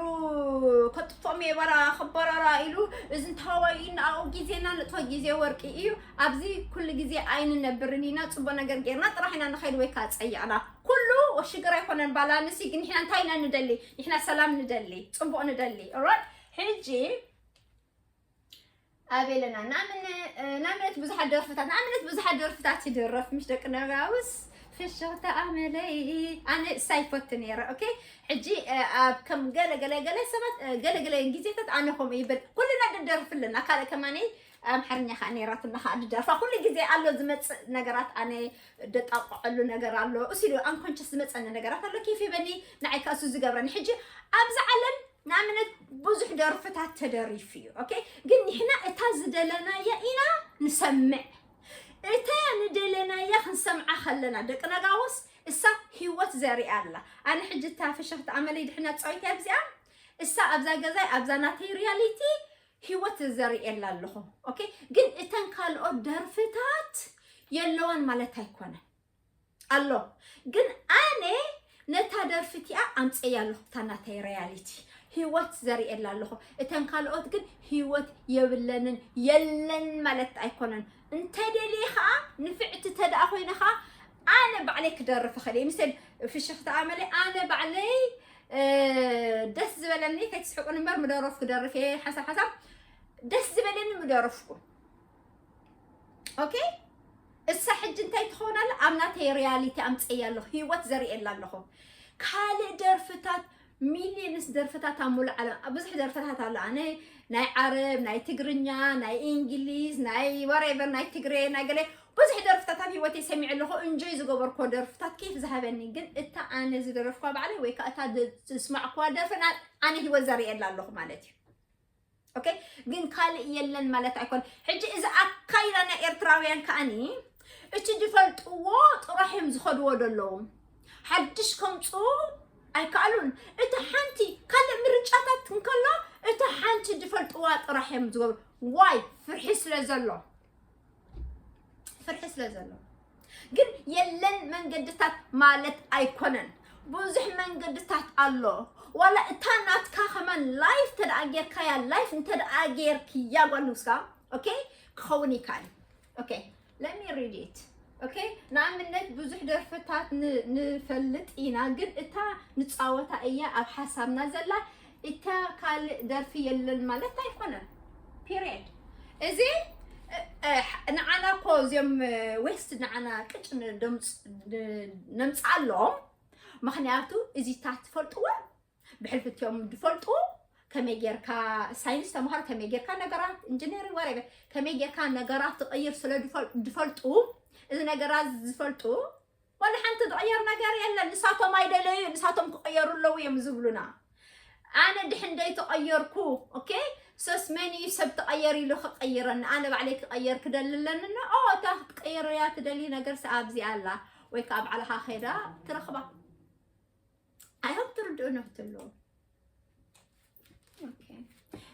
ከጥፎም የበራ ክበራራ ኢሉ እዚ እንተሃዋይ ኢልና ኣብኡ ግዜና ንጥፎ ግዜ ወርቂ እዩ። ኣብዚ ኩሉ ግዜ ኣይንነብርን ኢና። ፅቡቅ ነገር ጌርና ጥራሕ ኢና ንኸይድ ወይ ከዓ ፀይቕና። ኩሉ ሽግር ኣይኮነን። ባላንስ ግን ንሕና እንታይ ኢና ንደሊ? ንሕና ሰላም ንደሊ፣ ፅቡቅ ንደሊ። ኦራይት፣ ሕጂ ኣቤለና ንኣብነ- ንኣብነት ብዙሓት ደርፍታት ንኣብነት ብዙሓት ደርፍታት ይድረፍ ምሽ ደቂ ነጋውስ ፍሽኽታ ኣመለይ ኣነ እሳ ይፈቱ ነይረ። ኦኬ፣ ሕጂ ኣብ ከም ገለ ገለ ገለ ሰባት ገለ ገለ ግዜታት ኣነ ከምኡ ይብል ኩልና ድደርፍ ኣለና። ካልእ ከማኒ ኣምሓርኛ ከዓ ነይራትና ከዓ ድደርፋ ኩሉ ግዜ ኣሎ ዝመፅእ ነገራት ኣነ ደጣቕዐሉ ነገር ኣሎ። እሱ ኢሉ ኣንኮንሽስ ዝመፀኒ ነገራት ኣሎ። ኬፍ ይበኒ ንዓይ ከዓ እሱ ዝገብረኒ። ሕጂ ኣብዚ ዓለም ንኣብነት ብዙሕ ደርፍታት ተደሪፉ እዩ። ኦኬ፣ ግን ንሕና እታ ዝደለናያ ኢና ንሰምዕ። እታ ንደለናያ ክንሰምዓ ከለና ደቂ ነጋውስ እሳ ህይወት ዘሪኣ ኣላ። ኣነ ሕጂ እታ ፍሽኽቲ ኣመለይ ድሕና ፃዊት እያ ኣብዚኣ እሳ ኣብዛ ገዛይ ኣብዛ ናተይ ሪያሊቲ ህይወት ዘርእየላ ኣለኹ። ኦኬ፣ ግን እተን ካልኦት ደርፍታት የለዋን ማለት ኣይኮነን። ኣሎ። ግን ኣነ ነታ ደርፊ እቲኣ ኣምፀያ ኣለኹ። እታ ናተይ ሪያሊቲ ህይወት ዘርእየላ ኣለኹ። እተን ካልኦት ግን ህይወት የብለንን የለን ማለት ኣይኮነን። እንተደልየ ከዓ ንፍዕቲ ተደኣ ኮይነ ከዓ ኣነ ባዕለይ ክደርፍ እኽእል እየ። ምሰል ፍሽኽቲ ኣመለ ኣነ ባዕለይ ደስ ዝበለኒ ከይትስሕቁን እምበር ምደረፍኩ ደርፍ እየ። ሓሳብ ሓሳብ ደስ ዝበለኒ ምደረፍኩ። ኦኬ፣ እሳ ሕጂ እንታይ ትኸውን ኣላ? ኣብ ናተይ ሪያሊቲ ኣምፀያ ኣለኹ፣ ህይወት ዘርእየላ ኣለኹ። ካልእ ደርፍታት ሚሊየንስ ደርፍታት ኣብ ሙሉእ ዓለም ብዙሕ ደርፍታት ኣሎ። ኣነ ናይ ዓረብ፣ ናይ ትግርኛ፣ ናይ እንግሊዝ፣ ናይ ወሬቨር፣ ናይ ትግሬ፣ ናይ ገለ ብዙሕ ደርፍታት ኣብ ህይወተይ ሰሚዐ ኣለኹ። እንጆይ ዝገበርኮ ደርፍታት ኬፍ ዝሃበኒ ግን እታ ኣነ ዝደረፍኳ ባዕለይ ወይ ከዓ እታ ዝስማዕኳ ደርፍን ኣነ ህይወት ዘርእየላ ኣለኹ ማለት እዩ። ኦኬ፣ ግን ካልእ የለን ማለት ኣይኮን። ሕጂ እዚ ኣካይዳ ናይ ኤርትራውያን ከኣኒ እቲ ዝፈልጥዎ ጥራሕ እዮም ዝኸድዎ ዘለዉ። ሓድሽ ከምፅኡ ኣይከኣሉን። እቲ ሓንቲ ካልእ ምርጫታት እንከሎ እቲ ሓንቲ ዝፈልጥዋ ጥራሕ እዮም ዝገብሩ። ዋይ? ፍርሒ ስለ ዘሎ፣ ፍርሒ ስለ ዘሎ። ግን የለን መንገድታት ማለት ኣይኮነን። ብዙሕ መንገድታት ኣሎ። ዋላ እታ ናትካ ከማን ላይፍ ተደኣ ጌርካያ ላይፍ እንተደኣ ጌርክያ ጓል ንጉስካ ኦኬ ክኸውን ይከኣል። ኦኬ let me read it. ኦኬ ንኣብነት ብዙሕ ደርፍታት ንፈልጥ ኢና ግን እታ ንፃወታ እያ ኣብ ሓሳብና ዘላ እታ ካልእ ደርፊ የለን ማለት ኣይኮነን። ፒሪየድ። እዚ ንዓና እኮ እዚኦም ዌስት ንዓና ቅጭ ነምፅኣሎም ምኽንያቱ እዚታት ትፈልጥዎ ብሕልፊ እቲኦም ዝፈልጡ ከመይ ጌርካ ሳይንስ ተምሃር ከመይ ጌርካ ነገራት ኢንጂነሪንግ ወሬ ከመይ ጌርካ ነገራት ትቕይር ስለ ዝፈልጡ እዚ ነገራት ዝፈልጡ ወላ ሓንቲ ዝቕየር ነገር የለን። ንሳቶም ኣይደለዩ ንሳቶም ክቕየሩ ኣለዉ እዮም ዝብሉና። ኣነ ድሕን ደይተቐየርኩ ኦኬ ሶስ መን እዩ ሰብ ተቐየር ኢሉ ክቐይረኒ ኣነ ባዕለይ ክቐየር ክደሊ ኣለኒ ኦ እታ ክትቀየር እያ ትደሊ ነገር ሰ ኣብዚ ኣላ ወይ ከዓ ባዕልኻ ኸዳ ትረኽባ ኣይሆፕ ትርድኡ ነፍትሎ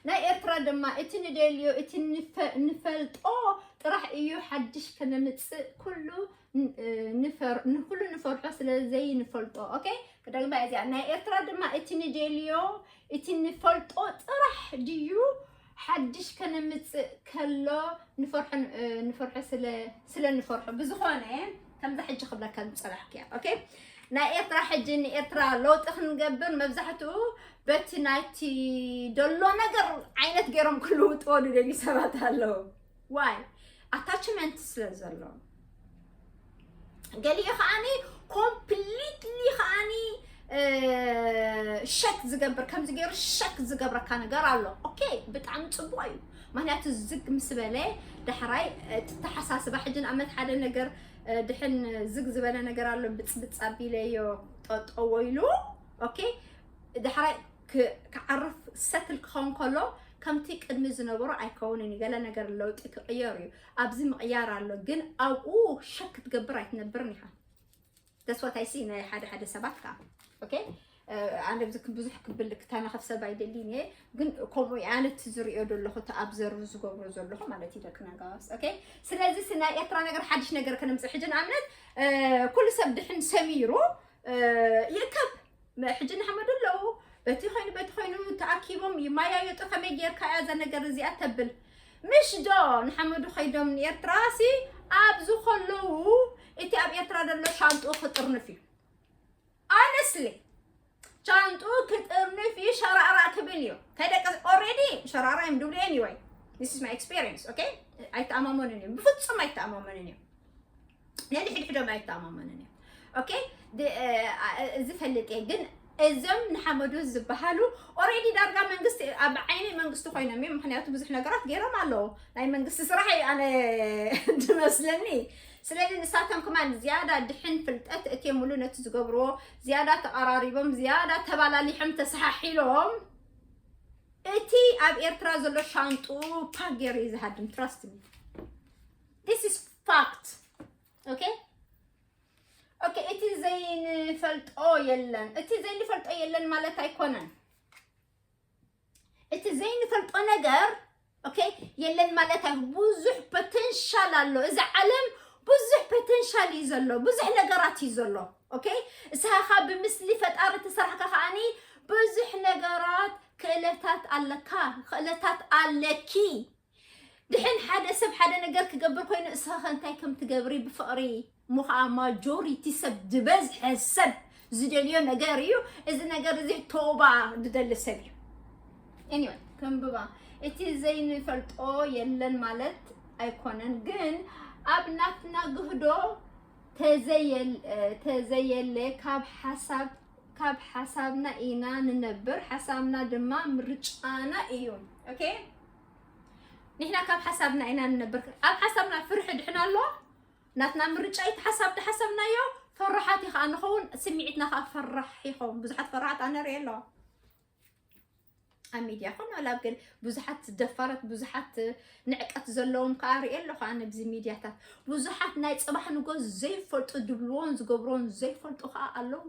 ናይ ኤርትራ ድማ እቲ ንደልዮ እቲ ንፈልጦ ጥራሕ እዩ ሓድሽ ከነምፅእ ኩሉ ንኩሉ ንፈርሖ ስለ ዘይንፈልጦ ኦኬ ክደግማ እዚኣ ናይ ኤርትራ ድማ እቲ ንደልዮ እቲ ንፈልጦ ጥራሕ ድዩ ሓድሽ ከነምፅእ ከሎ ንፈርሖ ንፈርሖ ስለ ስለ ንፈርሖ ብዝኾነ ከምዛ ሕጂ ክብለካ ዝፀናሕኩ እያ ኦኬ ናይ ኤርትራ ሕጂ ንኤርትራ ለውጢ ክንገብር መብዛሕትኡ በቲ ናይቲ ደሎ ነገር ዓይነት ገይሮም ክልውጥዎ ዝደልዩ ሰባት ኣለዉ ዋይ ኣታችመንት ስለ ዘሎ ገሊኡ ከዓኒ ኮምፕሊትሊ ከዓኒ ሸክ ዝገብር ከምዚ ገይሩ ሸክ ዝገብረካ ነገር ኣሎ ኦኬ ብጣዕሚ ፅቡቅ እዩ ምክንያቱ ዝግ ምስ በለ ዳሕራይ ተተሓሳስባ ሕጂ ንኣመት ሓደ ነገር ድሕን ዝግ ዝበለ ነገር ኣሎ ብፅብፅ ኣቢለዮ ጠጠዎ ኢሉ ኦኬ ዳሕራይ ክዓርፍ ሰትል ክኸውን ከሎ ከምቲ ቅድሚ ዝነበሮ ኣይከውንን እዩ ገለ ነገር ለውጢ ክቕየር እዩ ኣብዚ ምቕያር ኣሎ ግን ኣብኡ ሸክ ክትገብር ኣይትነብርን ኢኻ that's what I see ናይ ሓደ ሓደ ሰባት ከዓ okay ኣነ ብዙሕ ክብል ክተናኸፍ ሰብ ኣይደልን እየ ግን ከምኡ ኣነ እቲ ዝሪኦ ዘለኹ እቲ ኣብዘርቭ ዝገብሮ ዘለኹ ማለት እዩ ደቂ ነጋዋስ okay ስለዚ ናይ ኤርትራ ነገር ሓድሽ ነገር ከነምፅእ ሕጂ ንኣብነት ኩሉ ሰብ ድሕን ሰሚሩ ይእከብ ሕጂ ንሓመዱ ኣለዉ በቲ ኮይኑ በቲ ኮይኑ ተኣኪቦም ይማያየጡ ከመይ ጌርካ እያ እዛ ነገር እዚኣ ተብል ምሽ ዶ ንሓመዱ ከይዶም ንኤርትራ ሲ ኣብዚ ከለዉ እቲ ኣብ ኤርትራ ዘሎ ሻንጡ ክጥርንፍ እዩ honestly ሻንጡ ክጥርንፍ እዩ ሸራራ ክብል እዩ ከደቀ already ሸራራ እዮም ድብሉ anyway this is my experience okay ኣይተኣማመኑን እዮም ብፍጹም ኣይተኣማመኑን እዮም ነንሕድሕዶም ኣይተኣማመኑን እዮም okay እዚ ፈልጥ እየ ግን እዞም ንሓመዱ ዝበሃሉ already ዳርጋ መንግስቲ ኣብ ዓይኒ መንግስቲ ኮይኖም እዮም ምክንያቱ ብዙሕ ነገራት ገይሮም ኣለዉ ናይ መንግስቲ ስራሕ እዩ ኣነ ዝመስለኒ ስለዚ ንሳቶም ከማን ዝያዳ ድሕን ፍልጠት እትየምሉ ነቲ ዝገብርዎ ዝያዳ ተቐራሪቦም ዝያዳ ተባላሊሖም ተሰሓሒሎም እቲ ኣብ ኤርትራ ዘሎ ሻንጡ ፓክ ገይሩ እዩ ዝሃድም trust me this is fact okay okay እቲ ዘይንፈልጦ የለን እቲ ዘይንፈልጦ የለን ማለት ኣይኮነን እቲ ዘይንፈልጦ ነገር okay የለን ማለት ኣይ ብዙሕ ፖቴንሻል ኣሎ እዚ ዓለም ብዙሕ ፖቴንሻል እዩ ዘሎ ብዙሕ ነገራት እዩ ዘሎ okay እሳኻ ብምስሊ ፈጣሪ ተሰርሕካ ከዓኒ ብዙሕ ነገራት ክእለታት ኣለካ ክእለታት ኣለኪ ድሕን ሓደ ሰብ ሓደ ነገር ክገብር ኮይኑ እሳኸ እንታይ ከም ትገብሪ ብፍቕሪ እሞ ከዓ ማጆሪቲ ሰብ ዝበዝሐ ሰብ ዝደልዮ ነገር እዩ እዚ ነገር እዚ ቶባ ዝደሊ ሰብ እዩ anyway ከንብባ እቲ ዘይንፈልጦ የለን ማለት ኣይኮነን ግን ኣብ ናትና ግህዶ ተዘየለ ካብ ሓሳብ ካብ ሓሳብና ኢና ንነብር ሓሳብና ድማ ምርጫና እዩ okay ንሕና ካብ ሓሳብና ኢና ንነብር ኣብ ሓሳብና ፍርሒ ድሕና ኣሎ ናትና ምርጫ እዩ ሓሳብ ድሓሰብናዮ ፈራሓት ከዓ ንኸውን ስምዒትና ከዓ ፈራሕ ይኸውን ብዙሓት ፈራሓት ኣነ ርኢ ኣለዋ ኣብ ሚድያ ኮነ ኣብ ግን ብዙሓት ደፋራት ብዙሓት ንዕቀት ዘለዎም ከዓ ርኢ ኣለኹ ኣነ ብዚ ሚድያታት ብዙሓት ናይ ፅባሕ ንጎ ዘይፈልጡ ድብልዎን ዝገብርዎን ዘይፈልጡ ከዓ ኣለዉ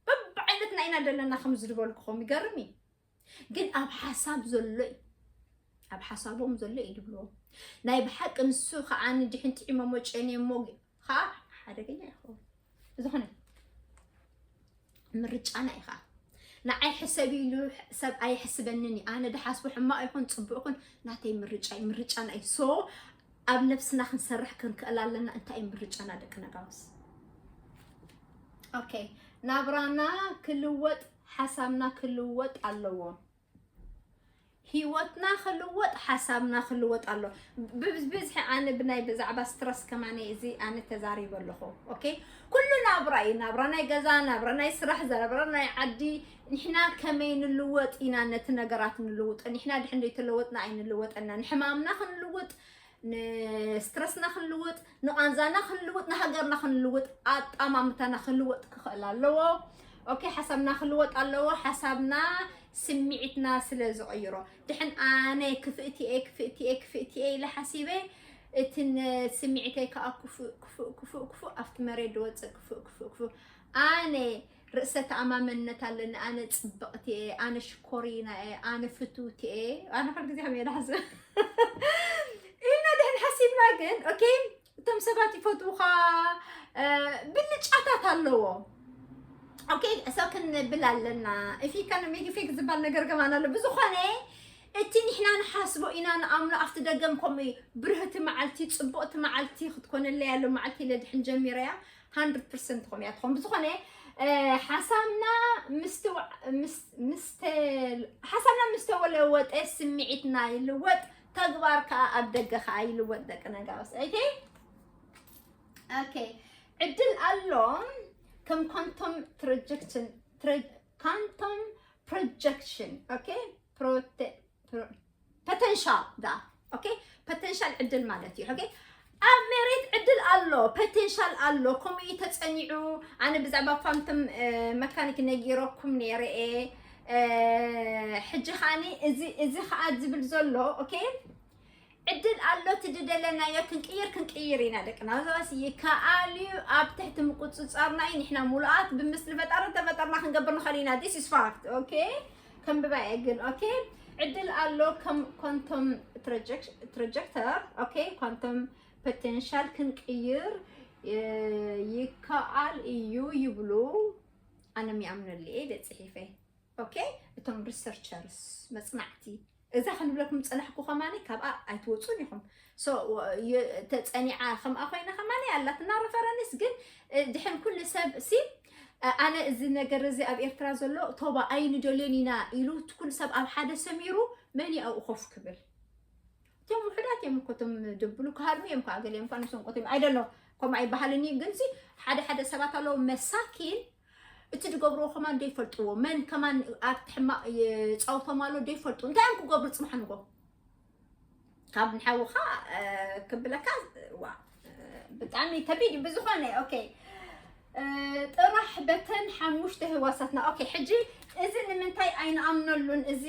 በብዓይነትና ኢና ዘለና ከም ዝድበልኩኹም ይገርም እዩ ግን ኣብ ሓሳብ ዘሎ እዩ ኣብ ሓሳቦም ዘሎ እዩ ድብልዎም ናይ ብሓቂ ንሱ ከዓ ንድሕን ጥዒሞሞ ጨንየሞ ከዓ ሓደገኛ ይኸውን ዝኾነ ምርጫና እዩ ከዓ ንዓይ ሕሰብ ኢሉ ሰብ ኣይሕስበንን እዩ ኣነ ድሓስቦ ሕማቕ ይኹን ፅቡቕ ይኹን ናተይ ምርጫ እዩ ምርጫና እዩ so ኣብ ነብስና ክንሰርሕ ክንክእል ኣለና እንታይ እዩ ምርጫና ደቂ ነጋውስ okay ናብራና ክልወጥ ሓሳብና ክልወጥ ኣለዎ ህይወትና ክልወጥ፣ ሓሳብና ክልወጥ ኣሎ። ብብዝሒ ኣነ ብናይ ብዛዕባ ስትረስ ከማነ እዚ ኣነ ተዛሪበ ኣለኹ። ኦኬ፣ ኩሉ ናብራ እዩ፣ ናብራ ናይ ገዛ፣ ናብራ ናይ ስራሕ፣ ናብራ ናይ ዓዲ። ንሕና ከመይ ንልወጥ ኢና ነቲ ነገራት ንልውጦ። ንሕና ድሕን ዘይተለወጥና ኣይንልወጠና። ንሕማምና ክንልውጥ፣ ንስትረስና ክንልውጥ፣ ንቓንዛና ክንልውጥ፣ ንሃገርና ክንልውጥ፣ ኣጣማምታና ክንልወጥ ክኽእል ኣለዎ። ኦኬ፣ ሓሳብና ክልወጥ ኣለዎ። ሓሳብና ስምዒትና ስለ ዝቕይሮ። ድሕን ኣነ ክፍእቲ እየ፣ ክፍእቲ እየ፣ ክፍእቲ እየ ኢለ ሓሲበ፣ እቲ ን-፣ ስምዒተይ ከዓ ክፉእ፣ ክፉእ፣ ክፉእ፣ ክፉእ ኣብቲ መሬት ዝወፅእ ክፉእ፣ ክፉእ፣ ክፉእ። ኣነ ርእሰ ተኣማመንነት ኣለኒ፣ ኣነ ፅብቕቲ እየ፣ ኣነ ሽኮሪና እየ፣ ኣነ ፍትውቲ እየ። ኣነ ኩሉ ግዜ ከመይ ኢለ ሓስብ ኢልና ድሕን ሓሲብና ግን፣ ኦኬ፣ እቶም ሰባት ይፈትውኻ፣ እ፣ ብልጫታት ኣለዎ። ኦኬ፣ ሰው ክንብል ኣለና። ኢፊ ኢኮኖሚ ኢፌክት ዝበሃል ነገር ከማን ኣሎ። ብዝኾነ እቲ ንሕና ንሓስቦ ኢና ንኣምኖ። ኣብቲ ደገም ከምኡ እዩ። ብርህቲ መዓልቲ፣ ጽቡቕቲ መዓልቲ ክትኮነለይ ኣሎ መዓልቲ ኢለ ድሕን ጀሚረያ፣ ሃንድርድ ፐርሰንት ከምኡ እያ ትኾን። ብዝኾነ፣ እ፣ ሓሳብና ምስትውዓ-፣ ምስ-፣ ምስተ-፣ ሓሳብና ምስተወለወጠ ስምዒትና ይልወጥ፣ ተግባር ከኣ ኣብ ደገ ከኣ ይልወጥ። ደቂ ነጋውስ፣ ኦኬ? ኦኬ። ዕድል ኣሎ ከም ኳንቶም ትራጀክሽን፣ ትረ-፣ ኳንቶም ፕሮጀክሽን፣ ኦኬ? ፕሮተ-፣ ፕሮ-፣ ፖተንሻል ዳ፣ ኦኬ? ፖተንሻል ዕድል ማለት እዩ፣ ኦኬ? ኣብ መሬት ዕድል ኣሎ፣ ፖተንሻል ኣሎ። ከምኡ እዩ ተጸኒዑ። ኣነ ብዛዕባ ኳንቶም፣ እ፣ መካኒክ ነጊረኩም ነይረ እየ። እ፣ ሕጂ ኸኣኒ እዚ፣ እዚ ኸኣ ዝብል ዘሎ፣ ኦኬ? ዕድል ኣሎ፣ እቲ ዝደለናዮ ክንቅይር፣ ክንቅይር ኢና ደቅና። ዛስ ይከኣል እዩ፣ ኣብ ትሕቲ ምቁጽጻርና እዩ። ንሕና ሙሉኣት ብምስሊ ፈጣሪ ተፈጠርና ክንገብር ንኽእል ኢና። This is fact፣ ኦኬ? ከንብባ እየ ግን፣ ኦኬ? ዕድል ኣሎ ከም ኳንቶም ትራጀክ-፣ ትራጀክተር፣ ኦኬ? ኳንቶም ፖቴንሻል ክንቅይር፣ እ፣ ይከኣል እዩ ይብሉ። ኣነ ሚኣምነሉ እየ፣ ኢለ ጽሒፈ። ኦኬ፣ እቶም ሪሰርቸርስ፣ መጽናዕቲ፣ እዛ ክንብለኩም ዝጸናሕኩ ከማኒ ካብኣ ኣይትወጹን ኢኹም። ሶ፣ የ-፣ ተጸኒዓ ከምኣ ኮይና ከማኒ ኣላትና ረፈረንስ፣ ግን፣ እ፣ ድሕን ኩሉ ሰብ ሲ፣ እ፣ ኣነ እዚ ነገር እዚ ኣብ ኤርትራ ዘሎ ቶባ ኣይንደልዮን ኢና ኢሉ እቲ ኩሉ ሰብ ኣብ ሓደ ሰሚሩ መን እዩ ኣብኡ ኮፍ ክብል? እቶም ውሑዳት እዮም እኮ፣ እቶም ደብሉ ክሃድሙ እዮም እኮ፣ ገሊኦም እኳ ነብሶም ቆትዮም፣ I don't know፣ ከምኡ ኣይበሃልን እዩ። ግን ሲ ሓደ ሓደ ሰባት ኣለዉ መሳኪን፣ እቲ ዝገብርዎ ከማን ዘይፈልጥዎ፣ መን ከማን ኣብቲ ሕማቕ ይጻወቶም ኣሎ ዘይፈልጡ። እንታይ እዮም ክገብሩ ጽባሕ ንግሆ? ካብ ንሓውኻ፣ እ፣ ክብለካ፣ ዋ፣ እ፣ ብጣዕሚ ከቢድ እዩ። ብዝኾነ፣ ኦኬ፣ እ፣ ጥራሕ በተን ሓሙሽተ ህዋሳትና። ኦኬ፣ ሕጂ እዚ ንምንታይ ኣይንኣምነሉን? እዚ፣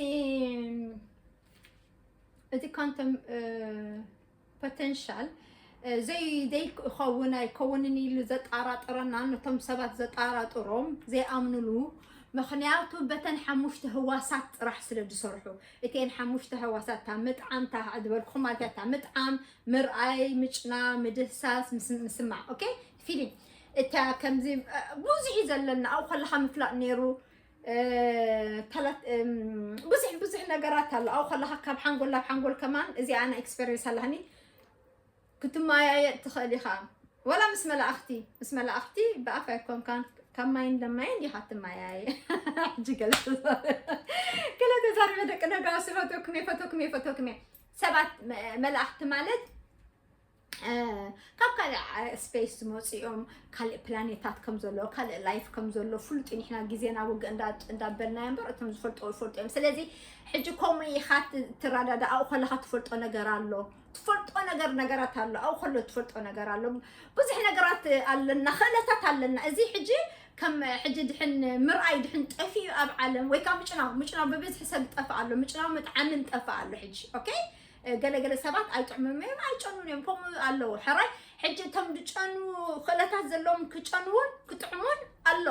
እዚ ኳንተም፣ እ፣ ፖተንሻል፣ እ፣ ዘይ-፣ ዘይኸውን ኣይከውንን ኢሉ ዘጣራጥረና፣ ነቶም ሰባት ዘጣራጥሮም፣ ዘይኣምኑሉ፣ ምኽንያቱ በተን ሓሙሽተ ህዋሳት ጥራሕ ስለ ዝሰርሑ፣ እተን ሓሙሽተ ህዋሳት፣ እታ ምጥዓም፣ እታ ዝበልኩኹም ማለት እያ፣ እታ ምጥዓም፣ ምርኣይ፣ ምጭና፣ ምድህሳስ፣ ምስ-፣ ምስማዕ፣ ኦኬ? ፊሊንግ። እታ ከምዚ፣ እ፣ ብዙሕ እዩ ዘለና፣ ኣብኡ ከለኻ ምፍላጥ ነይሩ፣ እ፣ ተላት-፣ እም፣ ብዙሕ፣ ብዙሕ ነገራት ኣሎ። ኣብኡ ከለኻ ካብ ሓንጎል ናብ ሓንጎል ከማን፣ እዚ ኣነ ኤክስፐሪንስ ኣለኒ። ክትመያየጥ ትኽእል ኢኻ። ወላ ምስ መላእኽቲ፣ ምስ መላእኽቲ ብኣፍ ኣይኮንካን፣ ካብ ማይን ደም ማይን ዲኻ ትመያየ? ሕጂ ገለ ተዛሪበ። ገለ ተዛሪበ፣ ደቂ ነጋሲ፣ ፈተውኩም እየ፣ ፈተውኩም እየ፣ ፈተውኩም እየ። ሰባት መ-፣ መላእኽቲ ማለት፣ እ፣ ካብ ካልእ፣ እ፣ ስፔስ ዝመጹ እዮም፣ ካልእ ፕላኔታት ከም ዘሎ፣ ካልእ ላይፍ ከም ዘሎ ፍሉጥ እዩ። ንሕና ግዜና ውግእ እንዳ-፣ እንዳበልናዮ እምበር፣ እቶም ዝፈልጡ ይፈልጡ እዮም። ስለዚ ሕጂ ከምኡ ኢኻ ት-፣ ትረዳዳእ፣ ኣብኡ ከለኻ ትፈልጦ ነገር ኣሎ። ትፈልጦ ነገር፣ ነገራት ኣሎ። ኣብኡ ከሎ ትፈልጦ ነገር ኣሎ። ብዙሕ ነገራት ኣለና፣ ክእለታት ኣለና። እዚ ሕጂ ከም ሕጂ ድሕን ምርኣይ ድሕን ጠፊኡ ኣብ ዓለም፣ ወይ ከዓ ምጭናው፣ ምጭናው ብብዝሒ ሰብ ይጠፍእ ኣሎ። ምጭናው ምጥዓምን ጠፍእ ኣሎ ሕጂ። ኦኬ? ገለ ገለ ሰባት ኣይጥዕሙን እዮም፣ ኣይጨኑን እዮም፣ ከምኡ ኣለዉ። ሕራይ፣ ሕጂ እቶም ዝጨኑ ክእለታት ዘለዎም ክጨንውን ክጥዕሙን ኣሎ።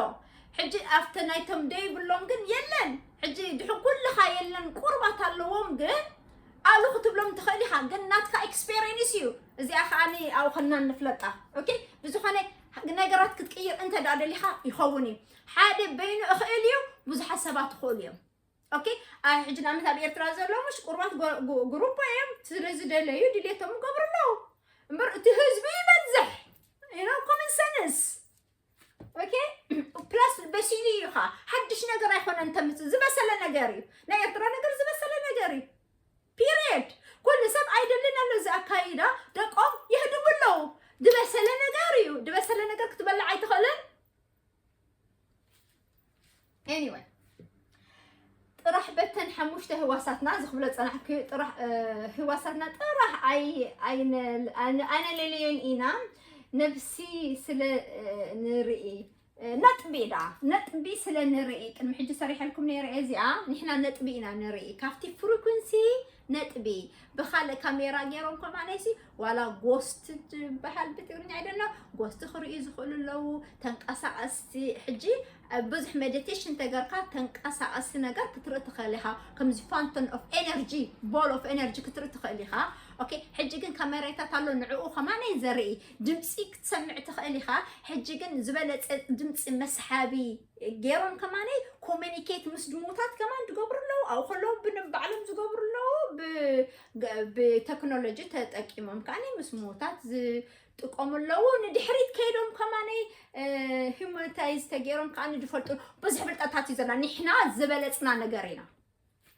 ሕጂ ኣብቲ ናይቶም ደይብሎም ግን የለን። ሕጂ ድሕን ኩልኻ የለን፣ ቁርባት ኣለዎም ግን ኣሉ ክትብሎም ትኽእል ኢኻ፣ ግን ናትካ ኤክስፔሪንስ እዩ። እዚኣ ከዓኒ ኣብኡ ከና ንፍለጣ። ኦኬ? ብዝኾነ ነገራት ክትቅይር እንተ ደኣ ደሊኻ ይኸውን እዩ። ሓደ በይኑ እኽእል እዩ፣ ብዙሓት ሰባት ይኽእሉ እዮም። ኦኬ? ኣይ፣ ሕጂ ንኣብነት ኣብ ኤርትራ ዘለዉ ምሽ ቁርባት ጎ-፣ ጎ-፣ ግሩፕ እዮም፣ ስለ ዝደለዩ ድሌቶም ይገብሩ ኣለዉ። እምበር እቲ ህዝቢ ይበዝሕ። You know, common sense። ኦኬ? ፕላስ በሲሉ እዩ ኸዓ። ሓድሽ ነገር ኣይኮነን ተምጽእ፣ ዝበሰለ ነገር እዩ። ናይ ኤርትራ ነገር ዝበሰለ ነገር እዩ። ኣካይዳ ደቆም የህድሙ ኣለዉ። ዝበሰለ ነገር እዩ። ዝበሰለ ነገር ክትበልዕ ኣይትኽእልን። Anyway፣ ጥራሕ በተን ሓሙሽተ ህዋሳትና ዝኽብሎ ጸናሕኪ ጥራሕ ህዋሳትና ጥራሕ ኣይ ኣይነለልዮን ኢና። ነብሲ ስለ ንርኢ፣ ነጥቢ ዳ ነጥቢ ስለ ንርኢ፣ ቅድሚ ሕጂ ሰሪሐልኩም ነይረ እዚኣ። ንሕና ነጥቢ ኢና ንርኢ፣ ካብቲ ፍሪኩንሲ ነጥቢ። ብኻልእ ካሜራ ገይሮም ከማነይሲ ዋላ ጎስት ዝበሃል ብትግርኛ ኣይደና፣ ጎስት ክርእዩ ዝኽእሉ ኣለዉ። ተንቀሳቐስቲ ሕጂ ብዙሕ ሜዲቴሽን ተገርካ ተንቀሳቐሲ ነገር ክትርኢ ትኽእል ኢኻ። ከምዚ ፋንቶን ኦፍ ኤነርጂ፣ ቦል ኦፍ ኤነርጂ ክትርኢ ትኽእል ኢኻ። ኦኬ፣ ሕጂ ግን ካሜራታት ኣሎ፣ ንዕኡ ከማነይ ዘርኢ ድምፂ ክትሰምዕ ትኽእል ኢኻ። ሕጂ ግን ዝበለፀ ድምፂ መስሓቢ ገይሮም ከማነይ ኮሚኒኬት ምስ ድሙታት ከማን ዝገብሩ ኣለዉ። ኣብኡ ከለዉ ብንባዕሎም ዝገብሩ ኣለዉ። ብቴክኖሎጂ ተጠቂሞም ከዓኒ ምስ ሙታት ዝጥቀሙ ኣለዉ። ንድሕሪት ከይዶም ከማነይ ሂሞታይዝ ተገይሮም ከዓኒ ዝፈልጡ ብዙሕ ፍልጠታት እዩ ዘለና። ንሕና ዝበለፅና ነገር ኢና።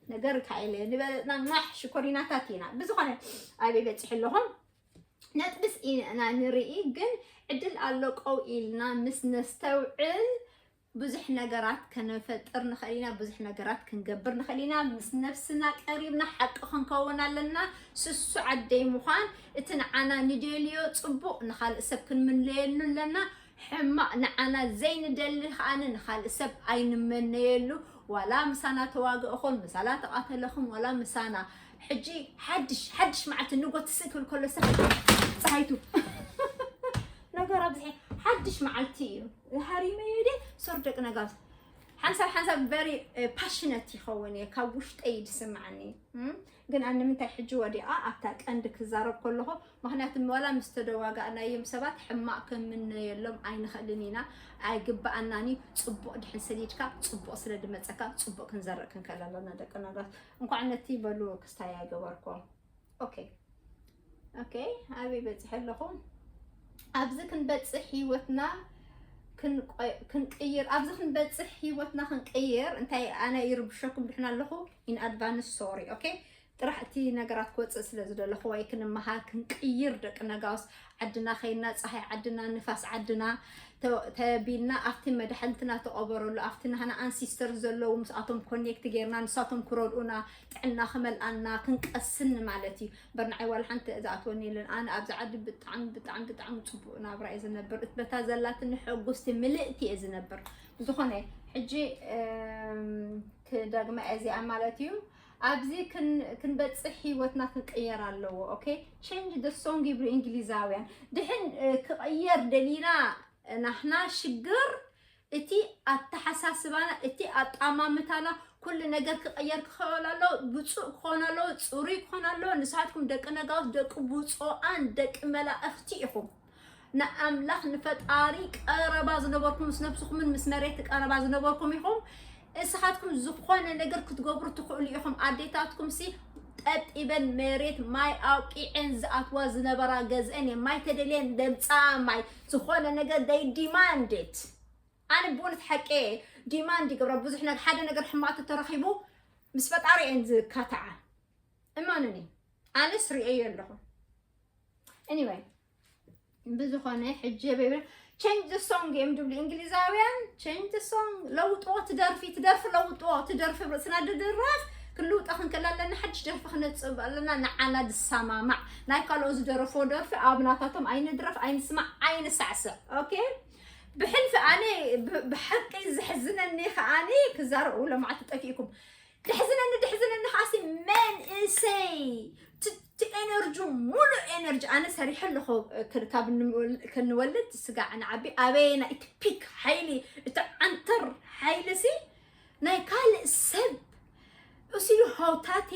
ነገር ካይለ ዝበለፅና ማሕ ሽኮሪናታት ኢና። ብዝኾነ ኣበይ በፂሑ ኣለኹም? ነጥብስ ኢና ንርኢ፣ ግን ዕድል ኣሎ ቀው ኢልና ምስ ነስተውዕል ብዙሕ ነገራት ከነፈጥር ንኽእል ኢና። ብዙሕ ነገራት ክንገብር ንኽእል ኢና። ምስ ነብስና ቀሪብና ሓቂ ክንከውን ኣለና። ስሱ ዓደይ ምዃን፣ እቲ ንዓና ንደልዮ ጽቡቕ ንኻልእ ሰብ ክንምነየሉ ኣለና። ሕማቕ ንዓና ዘይንደሊ ከኣ ንኻልእ ሰብ ኣይንመነየሉ። ዋላ ምሳና ተዋግእኹም፣ ምሳና ተቓተለኹም፣ ዋላ ምሳና ሕጂ ሓድሽ ሓድሽ መዓልቲ ንጎት ስእ ክብል ከሎ ሰብ ፀሃይቱ ነገር ኣብዝሐ ሓድሽ መዓልቲ እዩ። ሃሪመዮ ደ ሶር ደቂ ነጋስ ሓንሳብ ሓንሳብ ቨሪ ፓሽነት ይኸውን እየ፣ ካብ ውሽጠይ ዝስምዓኒ። እም፣ ግን ኣብ ንምንታይ ሕጂ ወዲኣ ኣብታ ቀንዲ ክዛረብ ከለኹ፣ ምኽንያቱ ዋላ ምስ ተደዋጋእናዮም ሰባት ሕማቕ ከምነየሎም ኣይንኽእልን ኢና፣ ኣይግብኣናን እዩ። ጽቡቕ ድሕን ሰዲድካ፣ ጽቡቕ ስለ ድመጸካ፣ ጽቡቕ ክንዘርእ ክንክእል ኣለና ደቂ ነጋስ። እንኳዕ ነቲ በሉ ክስታይ ኣይገበርኩም። ኦኬ፣ ኦኬ፣ ኣበይ በጺሐ ኣለኹ? ኣብዚ ክንበጽሕ ህይወትና ክንቆ-፣ ክንቅይር፣ ኣብዚ ክንበጽሕ ህይወትና ክንቅይር፣ እንታይ ኣነ ይርብሸኩም ድሕን ኣለኹ? ኢን ኣድቫንስ ሶሪ። ኦኬ፣ ጥራሕ እቲ ነገራት ክወጽእ ስለ ዝደለኹ ወይ ክንመሃር ክንቅይር ደቂ ነጋውስ ዓድና ኸይና ጸሃይ ዓድና ንፋስ ዓድና ተ-፣ ተቢልና ኣብቲ መድሓኒትና ተቐበረሉ ኣብቲ ናህና ኣንሲስተር ዘለዉ ምስኣቶም ኮኔክት ጌርና ንሳቶም ክረድኡና ጥዕና ክመልኣና ክንቀስን ማለት እዩ። በርንዓይ ዋላ ሓንቲ ዝኣትወኒ የለን። ኣነ ኣብዚ ዓዲ ብጣዕሚ ብጣዕሚ ብጣዕሚ ጽቡቕ ናብራ እየ ዝነብር። እት በታ ዘላትኒ ሕጉስቲ ምልእቲ እየ ዝነብር። ብዝኾነ ሕጂ እም፣ ክደግማ እየ እዚኣ ማለት እዩ። ኣብዚ ክን-፣ ክንበጽሕ ህይወትና ክንቅየር ኣለዎ። ኦኬ፣ ቼንጅ ደ ሶንግ ይብሉ እንግሊዛውያን። ድሕን እ፣ ክቕየር ደሊና ናህና ሽግር እቲ ኣተሓሳስባና፣ እቲ ኣጣማምታና፣ ኩሉ ነገር ክቐየር ክኽእል ኣለዎ። ብፁዕ ክኾን ኣለዎ፣ ፅሩይ ክኾን ኣለዎ። ንስኻትኩም ደቂ ነጋውስ፣ ደቂ ብፁዓን፣ ደቂ መላእኽቲ ኢኹም። ንኣምላኽ ንፈጣሪ ቀረባ ዝነበርኩም፣ ምስ ነብስኹምን ምስ መሬት ቀረባ ዝነበርኩም ኢኹም። እስኻትኩም ዝኾነ ነገር ክትገብሩ ትኽእሉ ኢኹም። ኣዴታትኩም ሲ ጠጢበን መሬት ማይ ኣውቂዐን ዝኣትዋ ዝነበራ ገዝአን እየን። ማይ ተደልየን ደምፃ ማይ ዝኾነ ነገር they demanded። ኣነ ብእውነት ሓቂ እየ ዲማንድ ይገብራ። ብዙሕ ነገር፣ ሓደ ነገር ሕማቕ ተተረኺቡ ምስ ፈጣሪ እየን ዝካትዓ። እመኑኒ፣ ኣነስ ርእየዮ ኣለኹ። Anyway፣ ብዝኾነ ሕጂ ቤቢ ቼንጅ ደ ሶንግ እዮም ዝብሉ እንግሊዛውያን። ቼንጅ ደ ሶንግ፣ ለውጥዎ፣ ትደርፊ ትደርፊ ለውጥዎ፣ ትደርፊ ርእስና ድድረፍ ክንልውጦ ክንክእል ኣለና። ሓድሽ ደርፊ ክነጽብ ኣለና፣ ንዓና ዝሰማማዕ። ናይ ካልኦ ዝደረፍዎ ደርፊ ኣብ ናታቶም ኣይንድረፍ፣ ኣይንስማዕ፣ ኣይንሳዕስዕ። ኦኬ፣ ብሕልፊ ኣነ ብ-፣ ብሓቂ ዘሕዝነኒ ከኣኒ ክዛረቡ ለማዕቲ ጠፊእኩም። ደሕዝነኒ ደሕዝነኒ ከኣሲ መንእሰይ ቲ ኤነርጂ፣ ሙሉእ ኤነርጂ ኣነ ሰሪሐ ኣለኹ። ክ-፣ ካብ ንወል-፣ ክንወልድ ስጋዕ ንዓቢ ኣበየና እቲ ፒክ ሓይሊ፣ እቲ ዓንተር ሓይሊ ሲ ናይ ካልእ ሰብ እሲሉ ሆታቴ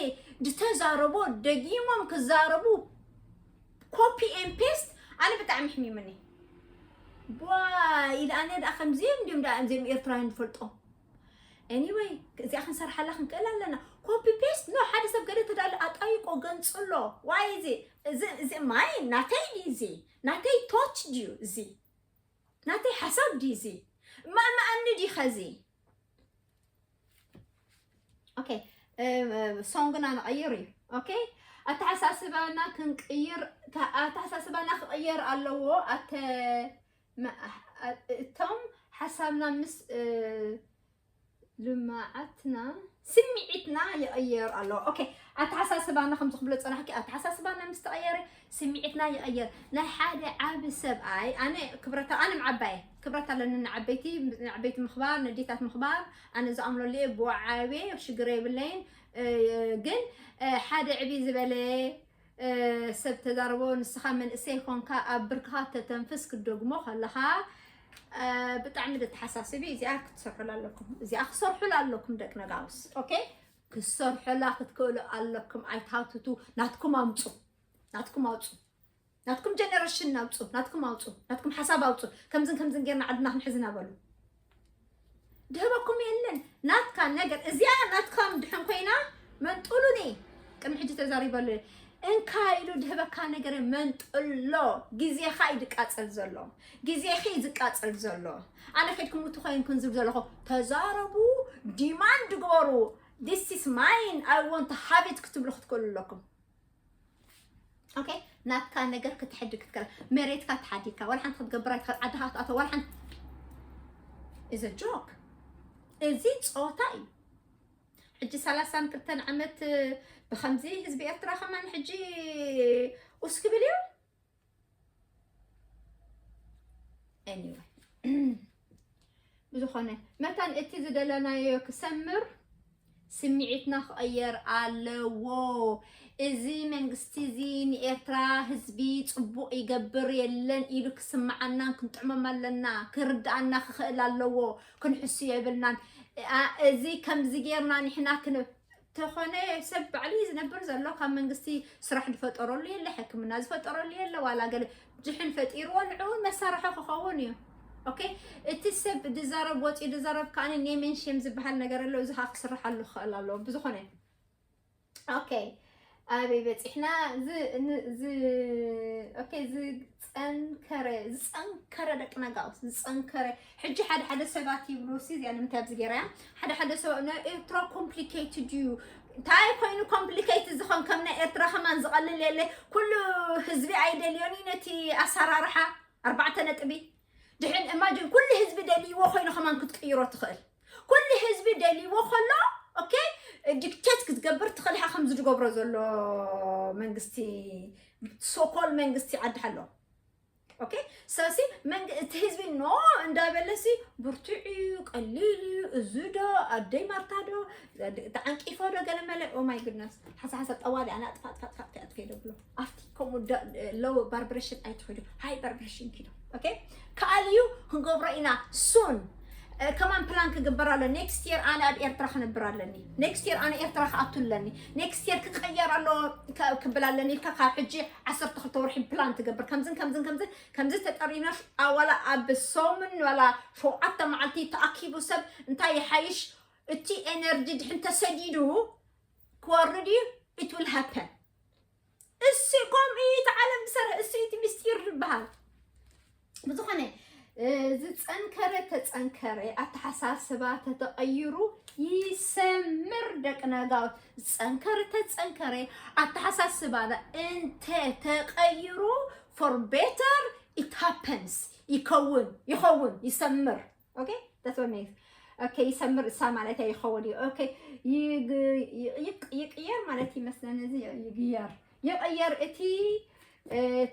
ዝተዛረቦ ደጊሞም ክዛረቡ ኮፒ ኤን ፔስት። ኣነ ብጣዕሚ ሕሚምኒ። ቧ ኢለ ኣነ ደኣ ከምዚኦም እንዲዮም ደኣ እዚኦም ኤርትራውያን ዝፈልጦም። Anyway፣ እዚኣ ክንሰርሓላ ክንክእል ኣለና። ኮፒ ፔስት ኖ፣ ሓደ ሰብ ገለ ተዳለ ኣጣይቆ ገንጽሎ። ዋይ እዚ፣ እዚ፣ እዚ ማይ ናተይ ድዩ እዚ? ናተይ ቶች ድዩ እዚ? ናተይ ሓሳብ ድዩ እዚ? ማእመኣኒ ድዩ ኸዚ? ኦኬ፣ እ፣ እ፣ ሶንግና ንቐይር እዩ። ኦኬ፣ ኣተሓሳስባና ክንቅይር ኣተሓሳስባና ክቕየር ኣለዎ። ኣተ እቶም ሓሳብና ምስ ልማዓትና ስምዒትና ይቕየር ኣሎ። ኦኬ፣ ኣተሓሳስባና ከምዚ ክብሎ ጸናሕኪ፣ ኣተሓሳስባና ምስ ተቐየረ ስምዒትና ይቕየር። ናይ ሓደ ዓቢ ሰብኣይ ኣነ ክብረታ ኣነ ምዓባየ ክብረት ኣለኒ ንዓበይቲ ንዓበይቲ ምኽባር ንዴታት ምኽባር ኣነ ዝኣምነሉ እየ ብወዓቤ ሽግር የብለይን። ግን ሓደ ዕቢ ዝበለ ሰብ ተዛርቦ ንስኻ መንእሰይ ኮንካ ኣብ ብርክኻ ተተንፍስ ክትደግሞ ከለኻ ብጣዕሚ ደተሓሳስቢ እዚኣ ክትሰርሑላ ኣለኩም እዚኣ ክሰርሑላ ኣለኩም ደቂ ነጋውስ ኦኬ ክትሰርሑላ ክትክእሉ ኣለኩም ኣይታትቱ ናትኩም ኣምፁ ናትኩም ኣውፁ ናትኩም ጀነሬሽን ኣውፁ ናትኩም ኣውፁ ናትኩም ሓሳብ ኣውፁ ከምዝን ከምዝን ጌርና ዓድና ክንሕዝና በሉ ድህበኩም የለን ናትካ ነገር እዚኣ ናትካ ድሕን ኮይና መንጥሉኒ ቅድሚ ሕጂ ተዛሪበሉ እንካ ኢሉ ድህበካ ነገር መንጥሎ ግዜኻ እዩ ዝቃፀል ዘሎ ግዜኺ እዩ ዝቃፀል ዘሎ ኣነ ከድኩም ውቲ ኮይንኩን ዝብ ዘለኹ ተዛረቡ demand ግበሩ this is mine I want to have it ክትብሉ ክትክእሉ ኣለኩም okay ናትካ ነገር ክትሕድ ክትከላ መሬትካ ተሓዲካ ወላ ሓንቲ ክትገብራ ትኽእል ዓድኻ ክትኣቶ ወላ ሓንቲ is a joke እዚ ፆታ እዩ ሕጂ ሰላሳን ክልተን ዓመት ብከምዚ ህዝቢ ኤርትራ ከማን ሕጂ ኡስ ክብል እዩ anyway ብዝኾነ መታን እቲ ዝደለናዮ ክሰምር ስምዒትና ክቐየር ኣለዎ። እዚ መንግስቲ እዚ ንኤርትራ ህዝቢ ጽቡቕ ይገብር የለን ኢሉ ክስምዓናን ክንጥዕሞም ኣለና። ክርድኣና ክኽእል ኣለዎ። ክንሕሱ የብልናን። እዚ ከምዚ ጌርና ንሕና ክን ተኾነ ሰብ ባዕሉ እዩ ዝነብር ዘሎ ካብ መንግስቲ ስራሕ ዝፈጠረሉ የለ ሕክምና ዝፈጠረሉ የለ ዋላ ገለ ጅሕን ፈጢርዎ ንዕውን መሳርሒ ክኸውን እዩ ኦኬ እቲ ሰብ ድዛረብ ወፂ ድዛረብ ከዓኒ ኔሜን ሼም ዝበሃል ነገር ኣሎ እዚ ከዓ ክስርሓሉ ክኽእል ኣለዎ ብዝኾነ ኦኬ ኣበይ በፂሕና ዝፀንከረ ዝፀንከረ ደቂ ነጋውስ ዝፀንከረ ሕጂ ሓደ ሓደ ሰባት ይብሉ ሲ እዚኣ ንምንታይ ኣብዚ ገይራ እያ ሓደ ሓደ ሰባት ናይ ኤርትራ complicated እዩ እንታይ ኮይኑ complicated ዝኸውን ከም ናይ ኤርትራ ከማን ዝቐልል የለ ኩሉ ህዝቢ ኣይደልዮን እዩ ነቲ ኣሰራርሓ ኣርባዕተ ነጥቢ ድሕን imagine ኩሉ ህዝቢ ደልይዎ ኮይኑ ከማን ክትቅይሮ ትኽእል ኩሉ ህዝቢ ደልይዎ ከሎ okay dictate ክትገብር ትኽእል ኢኻ ከምዚ ዝገብሮ ዘሎ መንግስቲ so called መንግስቲ ዓዲ ሓሎ okay ሰሲ እቲ ህዝቢ no እንዳበለሲ ብርቱዕ እዩ ቀሊል እዩ እዚ ዶ ኣደይ ማርታ ዶ ተዓንቂፎ ዶ ገለ መለ oh my goodness ሓሳብ ሓሳብ ጠዋሊ ኣና ጥፋ ጥፋ ጥፋ ጥፋ ትከይዶ ብሎ ኣብቲ ከምኡ low vibration ኣይትኸዱ high vibration ኪዶ okay ከኣልዩ ክንገብሮ ኢና soon ከማን ፕላን ክግበር ኣሎ next year ኣነ ኣብ ኤርትራ ክነብር ኣለኒ next year ኣነ ኤርትራ ክኣቱ ኣለኒ next year ክቀየር ኣሎ ክብል ኣለኒ ኢልካ ካብ ሕጂ ዓሰርተ ክልተ ወርሒ ፕላን ትገብር ከምዝን ከምዝን ከምዝን ከምዚ ተጠሪና ኣዋላ ኣብ ሰሙን ዋላ ሸውዓተ መዓልቲ ተኣኪቡ ሰብ እንታይ ይሓይሽ እቲ energy ድሕን ተሰዲዱ ክወርድ እዩ it will happen እሱ ከምኡ እዩ እቲ ዓለም ዝሰርሕ እሱ እቲ ምስጢር ዝበሃል ብዝኾነ ዝፀንከረ ተፀንከረ ኣተሓሳስባ ተተቐይሩ ይሰምር ደቂ ነጋውት ዝፀንከረ ተፀንከረ ኣተሓሳስባና እንተ ተቐይሩ for better it happens ይከውን ይኸውን ይሰምር okay that's what makes okay ይሰምር እሳ ማለት ይኸውን እዩ okay ይቅየር ማለት ይመስለን እዚ ይግየር ይቀየር እቲ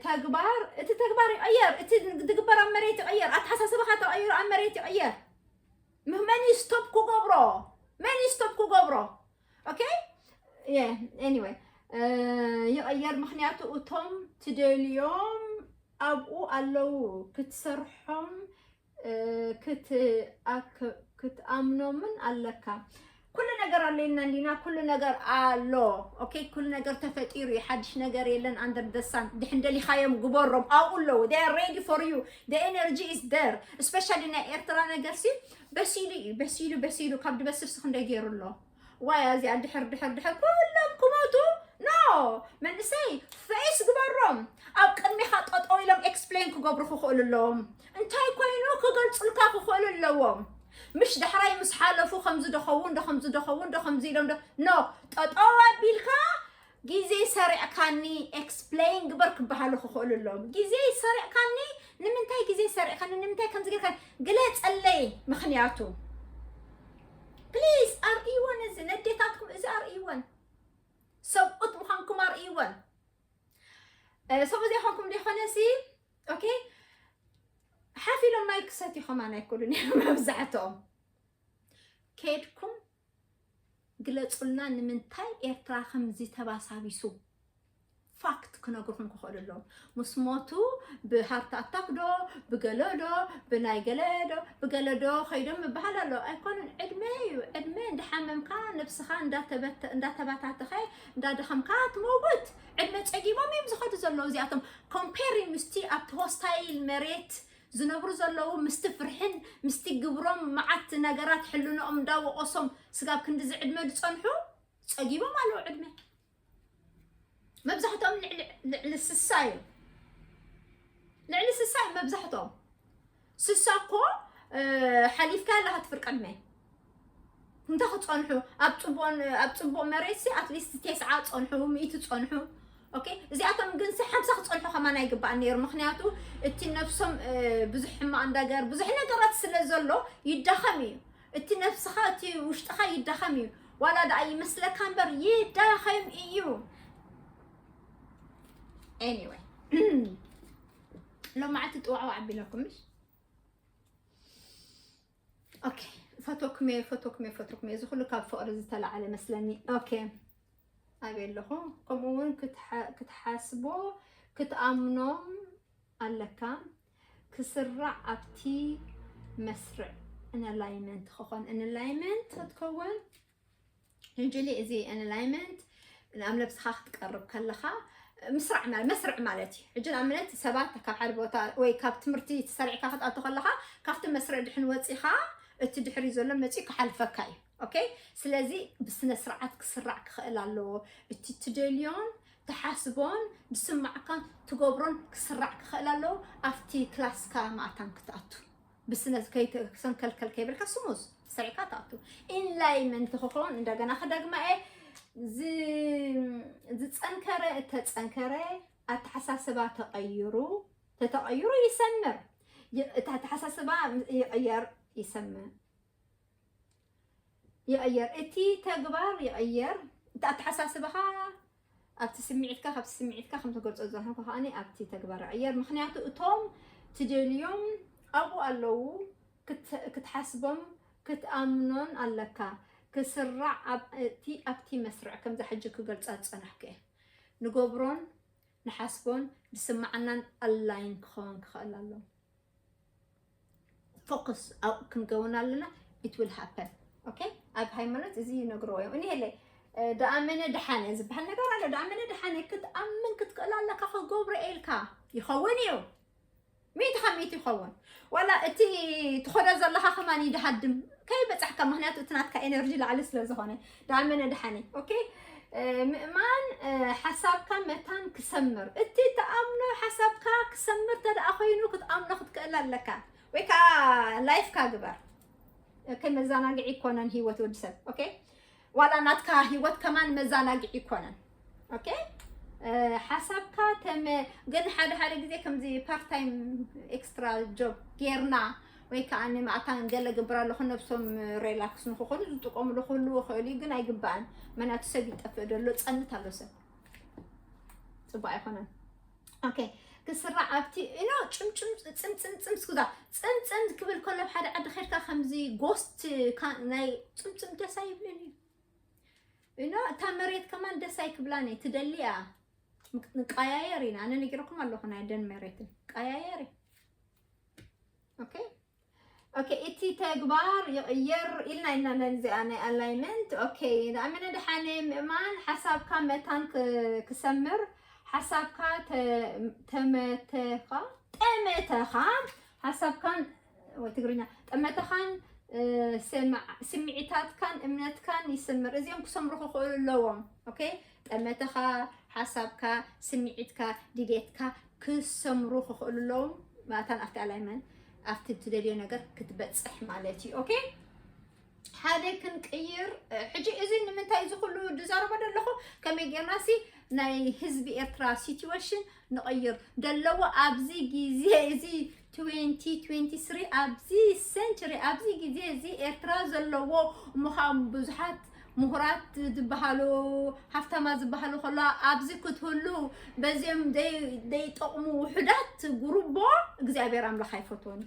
ተግባር እቲ ተግባር ይቀየር እቲ ዝግበር ኣብ መሬት ይቀየር ኣተሓሳስባኻ ተቀይሩ ኣብ መሬት ይቀየር መን stop ክገብሮ መን stop ክገብሮ okay anyway ይቀየር ምክንያቱ እቶም ትደልዮም ኣብኡ ኣለዉ ክትሰርሖም ክትኣምኖምን ኣለካ ኩሉ ነገር ኣለና እንዲና ኩሉ ነገር ኣሎ okay ኩሉ ነገር ተፈጢሩ እዩ ሓድሽ ነገር የለን under the sun ድሕን ደሊኻዮም ግበሮም ኣብኡ ኣለዉ they are ready for you the energy is there especially ናይ ኤርትራ ነገር ሲ በሲሉ እዩ በሲሉ በሲሉ ካብ ድበስል ሲ ክንደይ ገይሩ ኣሎ ዋይ እዚኣ ድሕር ድሕር ድሕር ኩሎም ክሞቱ no መንእሰይ face ግበሮም ኣብ ቅድሚኻ ጠጠው ኢሎም explain ክገብሩ ክኽእሉ ኣለዎም እንታይ ኮይኑ ክገልፁልካ ክኽእሉ ኣለዎም ምሽ ዳሕራይ ምስ ሓለፉ ከምዚ ዶ ኸውን ዶ ከምዚ ዶ ኸውን ዶ ከምዚ ኢሎም ዶ no ጠጠው ኣቢልካ ግዜ ሰሪዕካኒ explain ግበር ክበሃሉ ክኽእሉ ኣለዎም። ግዜ ሰሪዕካኒ፣ ንምንታይ ግዜ ሰሪዕካኒ፣ ንምንታይ ከምዚ ጌርካ፣ ግለጸለይ ምኽንያቱ። Please ኣርእይወን፣ እዚ ነዴታትኩም እዚ ኣርእይወን፣ ሰብኡት ምዃንኩም ኣርእይወን። ሰብኡት ዘይኮንኩም ደይኮነ ሲ okay ሓፊሎም ማይ ክሰትዩ ከማን ኣይክእሉን እዮም መብዛሕትኦም። ከድኩም ግለጹልና ንምንታይ ኤርትራ ከምዚ ተባሳቢሱ። ፋክት ክነግርኹም ክኽእሉ ኣለዎም። ምስ ሞቱ ብሃርት ኣታክ ዶ ብገለ ዶ ብናይ ገለ ዶ ብገለ ዶ ኸይዶም ምበሃል ኣሎ። ኣይኮነን፣ ዕድመ እዩ። ዕድመ እንዳሓመምካ ነብስኻ እንዳተበተ- እንዳተባታተኸ እንዳደኸምካ ትመውት። ዕድመ ጸጊቦም እዮም ዝኸዱ ዘለዉ እዚኣቶም። ኮምፔሪንግ ምስቲ ኣብቲ ሆስታይል መሬት ዝነብሩ ዘለዉ ምስቲ ፍርሕን ምስቲ ግብሮም መዓት ነገራት ሕልንኦም እንዳወቐሶም ስጋብ ክንድዚ ዕድመ ዝጸንሑ ጸጊቦም ኣለዉ ዕድመ። መብዛሕትኦም ልዕሊ- ልዕሊ ስሳ እዮም። ልዕሊ ስሳ እዮም መብዛሕትኦም። ስሳ እኮ ሓሊፍካ ኣለካ ትፍርቀድመ እንተ ክፀንሑ ኣብ ፅቡቅ መሬት ሲ ኣትሊስት ቴስዓ ፀንሑ ሚእቲ ፀንሑ። ኦኬ እዚኣቶም ግን ሲ ሓምሳ ክፀንሑ ከማን ኣይግባእ ነይሩ። ምክንያቱ እቲ ነፍሶም ብዙሕ ሕማቅ ነገር ብዙሕ ነገራት ስለ ዘሎ ይዳኸም እዩ። እቲ ነፍስኻ እቲ ውሽጥኻ ይዳኸም እዩ። ዋላ ደኣ ይመስለካ እምበር ይዳኸም እዩ። Anyway ሎማዓቲ ጥዋዕዋዕ ኣቢለኩም ምሽ ኦኬ። ፈቶክሜ ፈቶክሜ ፈቶክሜ እዚ ኩሉ ካብ ፍቅሪ ዝተላዓለ መስለኒ። ኦኬ ኣበይ ኣለኹ? ከምኡ እውን ክትሓስቦ ክትኣምኖም ኣለካ። ክስራዕ ኣብቲ መስርዕ እንላይመንት ክኾን እንላይመንት ክትከውን እንጅሊ እዚ እንላይመንት ናብ ነብስኻ ክትቀርብ ከለኻ ምስራዕ ማለት መስርዕ ማለት እዩ። ሕጂ ንኣብነት ሰባት ካብ ሓደ ቦታ ወይ ካብ ትምህርቲ ተሰሪዕካ ክትኣቱ ከለኻ ካብቲ መስርዕ ድሕን ወፂኻ እቲ ድሕሪ ዘሎ መፂኡ ክሓልፈካ እዩ። ኦኬ ስለዚ ብስነ ስርዓት ክስራዕ ክኽእል ኣለዎ። እቲ ትደልዮን ትሓስቦን ዝስማዕካን ትገብሮን ክስራዕ ክኽእል ኣለዎ። ኣብቲ ክላስካ ማእታን ክትኣቱ ብስነ ከይተሰንከልከል ከይብልካ ስሙዝ ሰሪዕካ ትኣቱ። ኢንላይመንት ክኾን እንደገና ክደግማ እየ ዝፀንከረ እተፀንከረ ኣተሓሳስባ ተቐይሩ ተተቐይሩ ይሰምር። እቲ ኣተሓሳስባ ይቕየር ይሰምር ይቕየር እቲ ተግባር ይቕየር። እቲ ኣተሓሳስባኻ ኣብቲ ስምዒትካ ካብቲ ስምዒትካ ከም ተገልጾ ዝዛረብኩ ከኣ ኣብቲ ተግባር ይቕየር። ምክንያቱ እቶም ትደልዮም ኣብኡ ኣለዉ። ክትሓስቦም ክትኣምኖን ኣለካ። ክስራዕ እቲ ኣብቲ መስርዕ ከምዛ ሕጂ ክገልጻ ዝጸናሕኩ እየ። ንገብሮን ንሓስቦን ዝስምዓናን ኣላይን ክኸውን ክኽእል ኣለዎ። ፎከስ ኣብኡ ክንገብን ኣለና። It will happen okay። ኣብ ሃይማኖት እዚ ይነግርዎ እዮም እኒሀለይ። ደኣመነ ደሓነ ዝበሃል ነገር ኣሎ። ደኣመነ ደሓነ ክትኣምን ክትክእል ኣለካ። ክገብሮ ኢልካ ይኸውን እዩ። ሚእቲ ካብ ሚእቲ ይኸውን። ዋላ እቲ ትኸዶ ዘለኻ ከማን ይድሃድም ከይበፃሕካ ምክንያቱ እቲ ናትካ ኤነርጂ ላዕሊ ስለ ዝኾነ። ደኣመነ ደሓነ okay። ምእማን ሓሳብካ መታን ክሰምር እቲ ትኣምኖ ሓሳብካ ክሰምር ተደኣ ኮይኑ ክትኣምኖ ክትክእል ኣለካ። ወይ ከዓ ላይፍካ ግበር። ከመዛናግዒ ይኮነን ህይወት ወዲ ሰብ okay። ዋላ ናትካ ህይወት ከማን መዛናግዒ ይኮነን okay። ሓሳብካ ተመ ግን ሓደ ሓደ ግዜ ከምዚ ፓርት ታይም ኤክስትራ ጆብ ጌርና ወይ ከዓ ንማእታን ገለ ግብር ኣለኹ ነብሶም ሬላክስ ንክኾኑ ዝጥቀምሉ ክህልዎ ይኽእል እዩ። ግን ኣይግባእን። መናቱ ሰብ ይጠፍእ ደሎ ጸንት ኣሎ ሰብ ፅቡቅ ኣይኮነን። okay ክስራዕ ኣብቲ ኢኖ ጭምጭም ፅምፅምፅም ስኩዛ ፅምፅም ክብል ከሎ ሓደ ዓዲ ከድካ ከምዚ ጎስት ናይ ፅምፅም ደስ ኣይብልን እዩ። ኢኖ እታ መሬት ከማን ደስ ኣይክብላን እየ ትደሊ እያ። ንቀያየር ኢና ኣነ ነጊረኩም ኣለኹ ናይ ደን መሬትን ቀያየር እየ okay okay እቲ ተግባር ይቕየር ኢልና ኢና ነዚኣ ናይ ኣላይመንት okay። ንኣመነ ደሓነ ምእማን ሓሳብካ መታን ክሰምር ሓሳብካ ተመተኻ ጠመተኻ ሓሳብካን ወይ ትግርኛ ጠመተኻን ስምዒታትካን እምነትካን ይስምር። እዚኦም ክሰምሩ ክኽእሉ ኣለዎም okay። ጠመተኻ ሓሳብካ ስምዒትካ ድሌትካ ክሰምሩ ክኽእሉ ኣለዎም። ማታን ኣብቲ ኣላይመንት ኣብቲ ትደልዮ ነገር ክትበፅሕ ማለት እዩ okay። ሓደ ክንቅይር። ሕጂ እዚ ንምንታይ እዚ ኩሉ ዝዛረቦ ዘለኹ? ከመይ ጌርና ሲ ናይ ህዝቢ ኤርትራ ሲትዌሽን ንቐይር ዘለዎ ኣብዚ ግዜ እዚ፣ twenty twenty-three ኣብዚ ሴንቸሪ ኣብዚ ግዜ እዚ ኤርትራ ዘለዎ ምዃኑ ብዙሓት ምሁራት ዝበሃሉ፣ ሃፍታማ ዝበሃሉ ከሎ ኣብዚ ክትህሉ በዚኦም ደይ- ደይጠቕሙ ውሑዳት ጉሩቦ እግዚኣብሔር ኣምላኽ ኣይፈትዎን።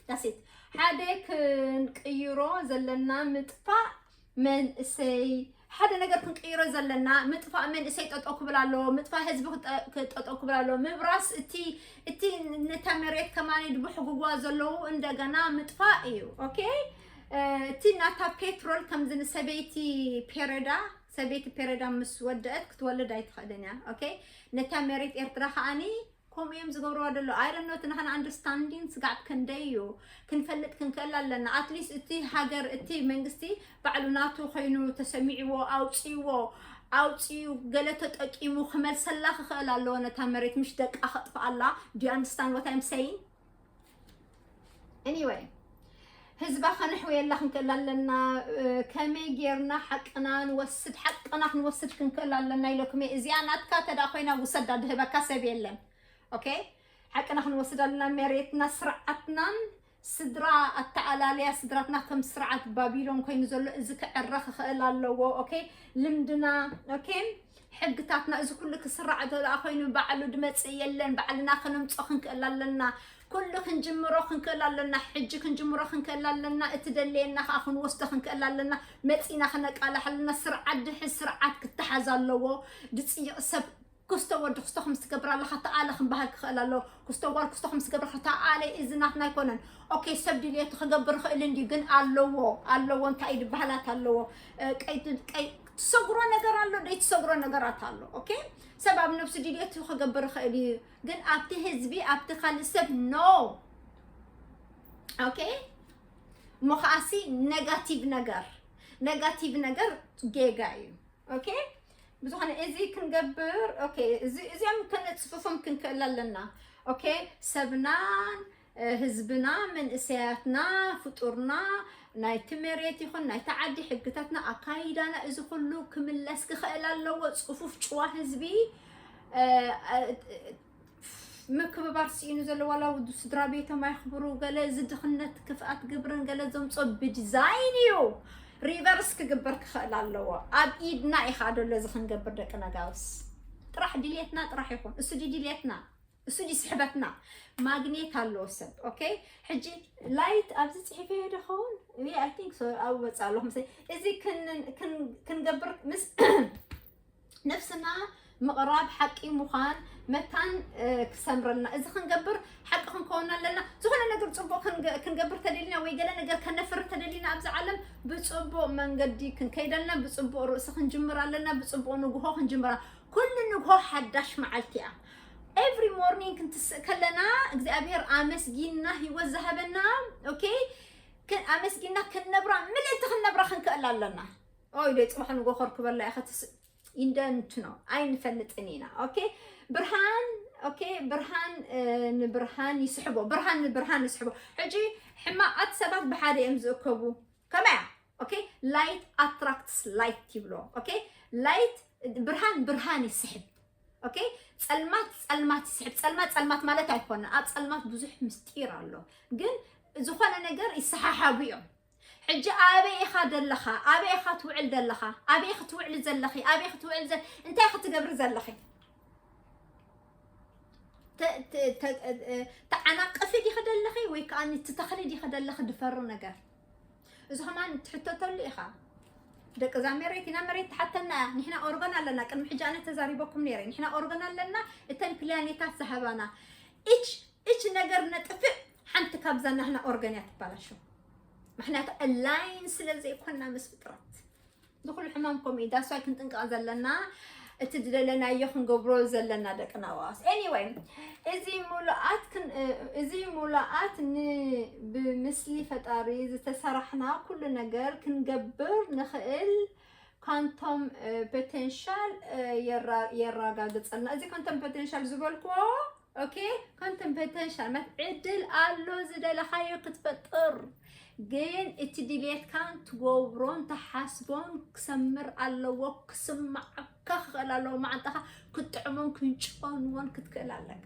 ዳሴት ሓደ ክንቅይሮ ዘለና ምጥፋእ መንእሰይ ሓደ ነገር ክንቅይሮ ዘለና ምጥፋእ መንእሰይ ጠጠው ክብል ኣለዎ። ምጥፋእ ህዝቢ ክጠ- ክጠጠው ክብል ኣለዎ። ምብራስ እቲ እቲ ነታ መሬት ከማኒ ድብሕግዋ ዘለዉ እንደገና ምጥፋእ እዩ። ኦኬ እቲ ናታ ፔትሮል ከምዚ ንሰበይቲ ፔረዳ ሰበይቲ ፔረዳ ምስ ወደአት ክትወልድ ኣይትኽእልን እያ። ኦኬ ነታ መሬት ኤርትራ ከዓኒ ከምኡ እዮም ዝገብርዋ ዘሎ። I don't know እቲ ናኸና ኣንደርስታንዲንግ ስጋዕ ክንደይ እዩ ክንፈልጥ ክንክእል ኣለና። ኣትሊስት እቲ ሃገር እቲ መንግስቲ ባዕሉ ናቱ ኮይኑ ተሰሚዕዎ ኣውፅዎ ኣውፅዩ ገለ ተጠቂሙ ክመልሰላ ክኽእል ኣለዎ ነታ መሬት ምሽ ደቃ ከጥፍኣላ። Do you understand what I'm saying? Anyway ህዝባ ከነሕውየላ ክንክእል ኣለና። ከመይ ጌርና ሓቅና ንወስድ ሓቅና ክንወስድ ክንክእል ኣለና ኢለኩም እዚኣ ናትካ ተዳ ኮይና ውሰዳ ድህበካ ሰብ የለን። ኦኬ ሓቅና ክንወስድ ኣለና። መሬትና ስርዓትናን ስድራ ኣተኣላለያ ስድራትና ከም ስርዓት ባቢሎን ኮይኑ ዘሎ እዚ ክዕረ ክኽእል ኣለዎ። ኦኬ ልምድና ኦኬ ሕግታትና እዚ ኩሉ ክስራዕ ተለኣ ኮይኑ ባዕሉ ድመፅእ የለን። ባዕልና ከነምፆ ክንክእል ኣለና። ኩሉ ክንጅምሮ ክንክእል ኣለና። ሕጂ ክንጅምሮ ክንክእል ኣለና። እቲ ደለየና ከዓ ክንወስዶ ክንክእል ኣለና። መፂና ክነቃላሕ ኣለና። ስርዓት ድሕን ስርዓት ክተሓዝ ኣለዎ። ድፅይቕ ሰብ ክስቶ ወዲ ክስቶ ከም ዝትገብር ኣለካ ተኣለ ክንበሃል ክኽእል ኣለዎ። ክስቶ ጓል ክስቶ ከም ዝገብር ተኣለ እዚ ናትና ኣይኮነን። ኦኬ ሰብ ድልየቱ ክገብር ይኽእል እንድዩ ግን ኣለዎ ኣለዎ እንታይ ድበሃላት ኣለዎ። ትሰግሮ ነገር ኣሎ ደይትሰግሮ ነገራት ኣሎ። ኦኬ ሰብ ኣብ ነብሱ ድልየቱ ክገብር ይኽእል እዩ ግን ኣብቲ ህዝቢ ኣብቲ ካልእ ሰብ ኖ። ኦኬ እሞ ከዓሲ ነጋቲቭ ነገር ነጋቲቭ ነገር ጌጋ እዩ። ኦኬ ብዝኾነ እዚ ክንገብር ኦኬ እዚኦም ከነፅፍፎም ክንክእል ኣለና። ኦኬ ሰብናን ህዝብና መንእሰያትና ፍጡርና ናይቲ መሬት ይኹን ናይቲ ዓዲ ሕግታትና ኣካይዳና እዚ ኩሉ ክምለስ ክኽእል ኣለዎ። ፅፉፍ ጭዋ ህዝቢ ምክብባር ስኢኑ ዘሎ ዋላ ውዱ ስድራ ቤቶም ኣይኽብሩ ገለ እዚ ድኽነት ክፍኣት ግብርን ገለ ዘምፆ ብዲዛይን እዩ። ሪቨርስ ክግበር ክኽእል ኣለዎ። ኣብ ኢድና ኢኻ ደሎ እዚ ክንገብር ደቂ ነጋውስ ጥራሕ ድልየትና ጥራሕ ይኹን እሱ ድዩ ድልየትና እሱ ድዩ ስሕበትና። ማግኔት ኣለዎ ሰብ ኦኬ። ሕጂ ላይት ኣብዚ ፅሒፈዮ ዶ ኸውን? I think so ኣብ ወፃእ ኣለኹ ምስ እዚ ክንገብር ምስ ነፍስና ምቕራብ ሓቂ ምዃን መታን ክሰምረልና እዚ ክንገብር ሓቂ ክንከውን ኣለና። ዝኾነ ነገር ፅቡቅ ክንገብር ተደሊና ወይ ገለ ነገር ከነፍር ተደሊና ኣብዚ ዓለም ብፅቡቅ መንገዲ ክንከይደልና ብፅቡቅ ርእሲ ክንጅምር ኣለና። ብፅቡቅ ንግሆ ክንጅምራ ኩሉ ንግሆ ሓዳሽ መዓልቲ እያ። ኤቭሪ ሞርኒንግ ክንትስእ ከለና እግዚኣብሔር ኣመስጊና ህይወት ዝሃበና ኦኬ ኣመስጊና ክንነብራ ምልእቲ ክንነብራ ክንክእል ኣለና። ኦይ ዶ ፅባሕ ንጎ ከርክበላ ኢኻ ትስ ኢንደንት ነው ኣይንፈልጥን ኢና። ኦኬ ብርሃን ኦኬ ብርሃን ንብርሃን ይስሕቦ ብርሃን ንብርሃን ይስሕቦ። ሕጂ ሕማቃት ሰባት ብሓደ እዮም ዝእከቡ። ከመያ ኦኬ ላይት ኣትራክትስ ላይት ይብሎ። ኦኬ ላይት ብርሃን ብርሃን ይስሕብ። ኦኬ ጸልማት ጸልማት ይስሕብ። ጸልማት ጸልማት ማለት ኣይኮነ ኣብ ጸልማት ብዙሕ ምስጢር ኣሎ። ግን ዝኾነ ነገር ይሰሓሓቡ እዮም። ሕጂ ኣበይ ኢኻ ደለኻ? ኣበይ ኢኻ ትውዕል ደለኻ? ኣበይ ክትውዕሊ ዘለኺ? ኣበይ ክትውዕል ዘ እንታይ ክትገብሪ ዘለኺ? ተዓናቅፊ ዲኺ ደለኺ ወይ ከዓ ትተኽሊ ዲኺ ደለኺ ድፈሪ ነገር? እዚ ከማን ትሕተተሉ ኢኻ። ደቂ እዛ መሬት ኢና መሬት ትሓተና እያ። ንሕና ኦርጋን ኣለና። ቅድሚ ሕጂ ኣነ ተዛሪበኩም ነይረ። ንሕና ኦርጋን ኣለና። እተን ፕላኔታት ዝሃባና ኢች ኢች ነገር ነጥፍእ ሓንቲ ካብዛ ናህና ኦርጋን እያ ትባላሾ። ምክንያቱ ኣላይን ስለ ዘይኮና ምስ ፍጥረት ዝኩሉ ሕማም ከምኡ እዩ። ዳስዋይ ክንጥንቀቕ ዘለና እቲ ዝደለናዮ ክንገብሮ ዘለና ደቂ ናዋስ። Anyway እዚ ሙሉኣት እዚ ሙሉኣት ን ብምስሊ ፈጣሪ ዝተሰራሕና ኩሉ ነገር ክንገብር ንኽእል ኳንቶም ፖቴንሻል የራጋግፀልና። እዚ ኳንቶም ፖቴንሻል ዝበልክዎ ኦኬ ኳንቶም ፖቴንሻል ማለት ዕድል ኣሎ ዝደለኻዮ ክትፈጥር። ግን እቲ ድሌትካን ትገብሮን ትሓስቦን ክሰምር ኣለዎ፣ ክስማዓካ ክኽእል ኣለዎ። መዓንጣኻ ክትጥዕሞን ክንጭቆንዎን ክትክእል ኣለካ።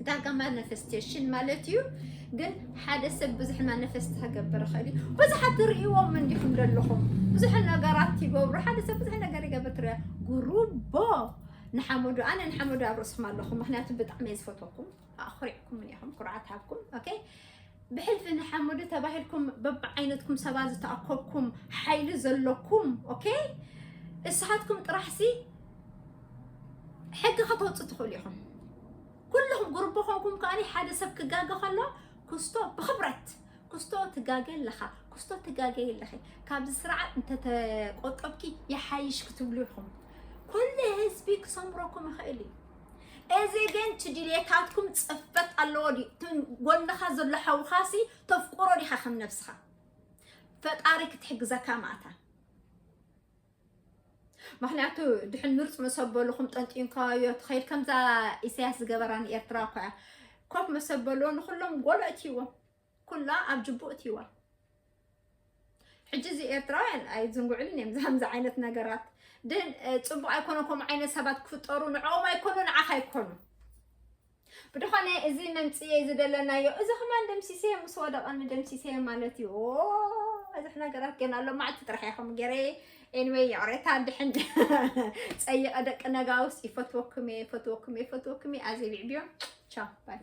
ዳርጋ ማኒፌስቴሽን ማለት እዩ። ግን ሓደ ሰብ ብዙሕ ማኒፌስት ክገብር ይኽእል እዩ። ብዙሓት ትርእይዎም እንዲኹም ዘለኹም ብዙሕ ነገራት ይገብሩ። ሓደ ሰብ ብዙሕ ነገር ይገብር ትርእያ። ጉሩቦ ንሓመዱ፣ ኣነ ንሓመዱ ኣብ ርእስኹም ኣለኹም፣ ምኽንያቱ ብጣዕሚ እየ ዝፈትወኩም። ኣኹሪዕኩም ኢኹም፣ ኩርዓት ሃብኩም። ኦኬ፣ ብሕልፊ ንሓመዱ ተባሂልኩም በብዓይነትኩም ሰባት ዝተኣከብኩም ሓይሊ ዘለኩም፣ ኦኬ፣ እስኻትኩም ጥራሕሲ ሕጊ ከተውፅኡ ትኽእሉ ኢኹም። ኩልኹም ጉሩቦ ኮንኩም ከኣኒ ሓደ ሰብ ክጋገ ከሎ ኩስቶ ብኽብረት ኩስቶ ትጋገ ኣለኻ፣ ኩስቶ ትጋገ ኣለኺ። ካብዚ ስርዓት እንተተቆጠብኪ ይሓይሽ ክትብሉ ኢኹም። ኩሉ ህዝቢ ክሰምረኩም ይኽእል እዩ። እዚ ግን እቲ ድሌታትኩም ፅፈት ኣለዎ ድዩ? እቲ ጎንኻ ዘሎ ሓውኻሲ ተፍቅሮ ዲኻ ከም ነብስኻ? ፈጣሪ ክትሕግዘካ ማእታ። ምኽንያቱ ድሕን ምርፅ መሰበልኹም ጠንጢንካዮ ትኸይድ ከምዛ ኢሳያስ ዝገበራ ንኤርትራ እኮ እያ። ኮፍ መሰበልዎ ንኹሎም ጎሎ እትይዎም። ኩላ ኣብ ጅቡእ እትይዋ። ሕጂ እዚ ኤርትራውያን ኣይዝንግዕሉን እዮም፣ እዚ ከምዚ ዓይነት ነገራት። ድን፣ እ፣ ጽቡቕ ኣይኮነ፣ ከምኡ ዓይነት ሰባት ክፍጠሩ፣ ንዕኦም ኣይኮኑ፣ ንዓኻ ኣይኮኑ። ብድኾነ እዚ መምጽኤ ዝደለናዮ፣ እዚ ከማን ደምሲሰ ምስ ወደቐኒ ደምሲሰ ማለት እዩ። ኦ፣ ብዙሕ ነገራት ገና ኣሎ፣ መዓልቲ ጥራሕ እየ ከምኡ ገይረ። ኤኒወይ፣ ይቕሬታ፣ ድሕን ጸይቐ ደቂ ነጋውስ፣ ይፈትወኩም እየ፣ ይፈትወኩም እየ፣ ይፈትወኩም እየ። ኣዜ ቢዕብዮ። ቻው፣ ባይ።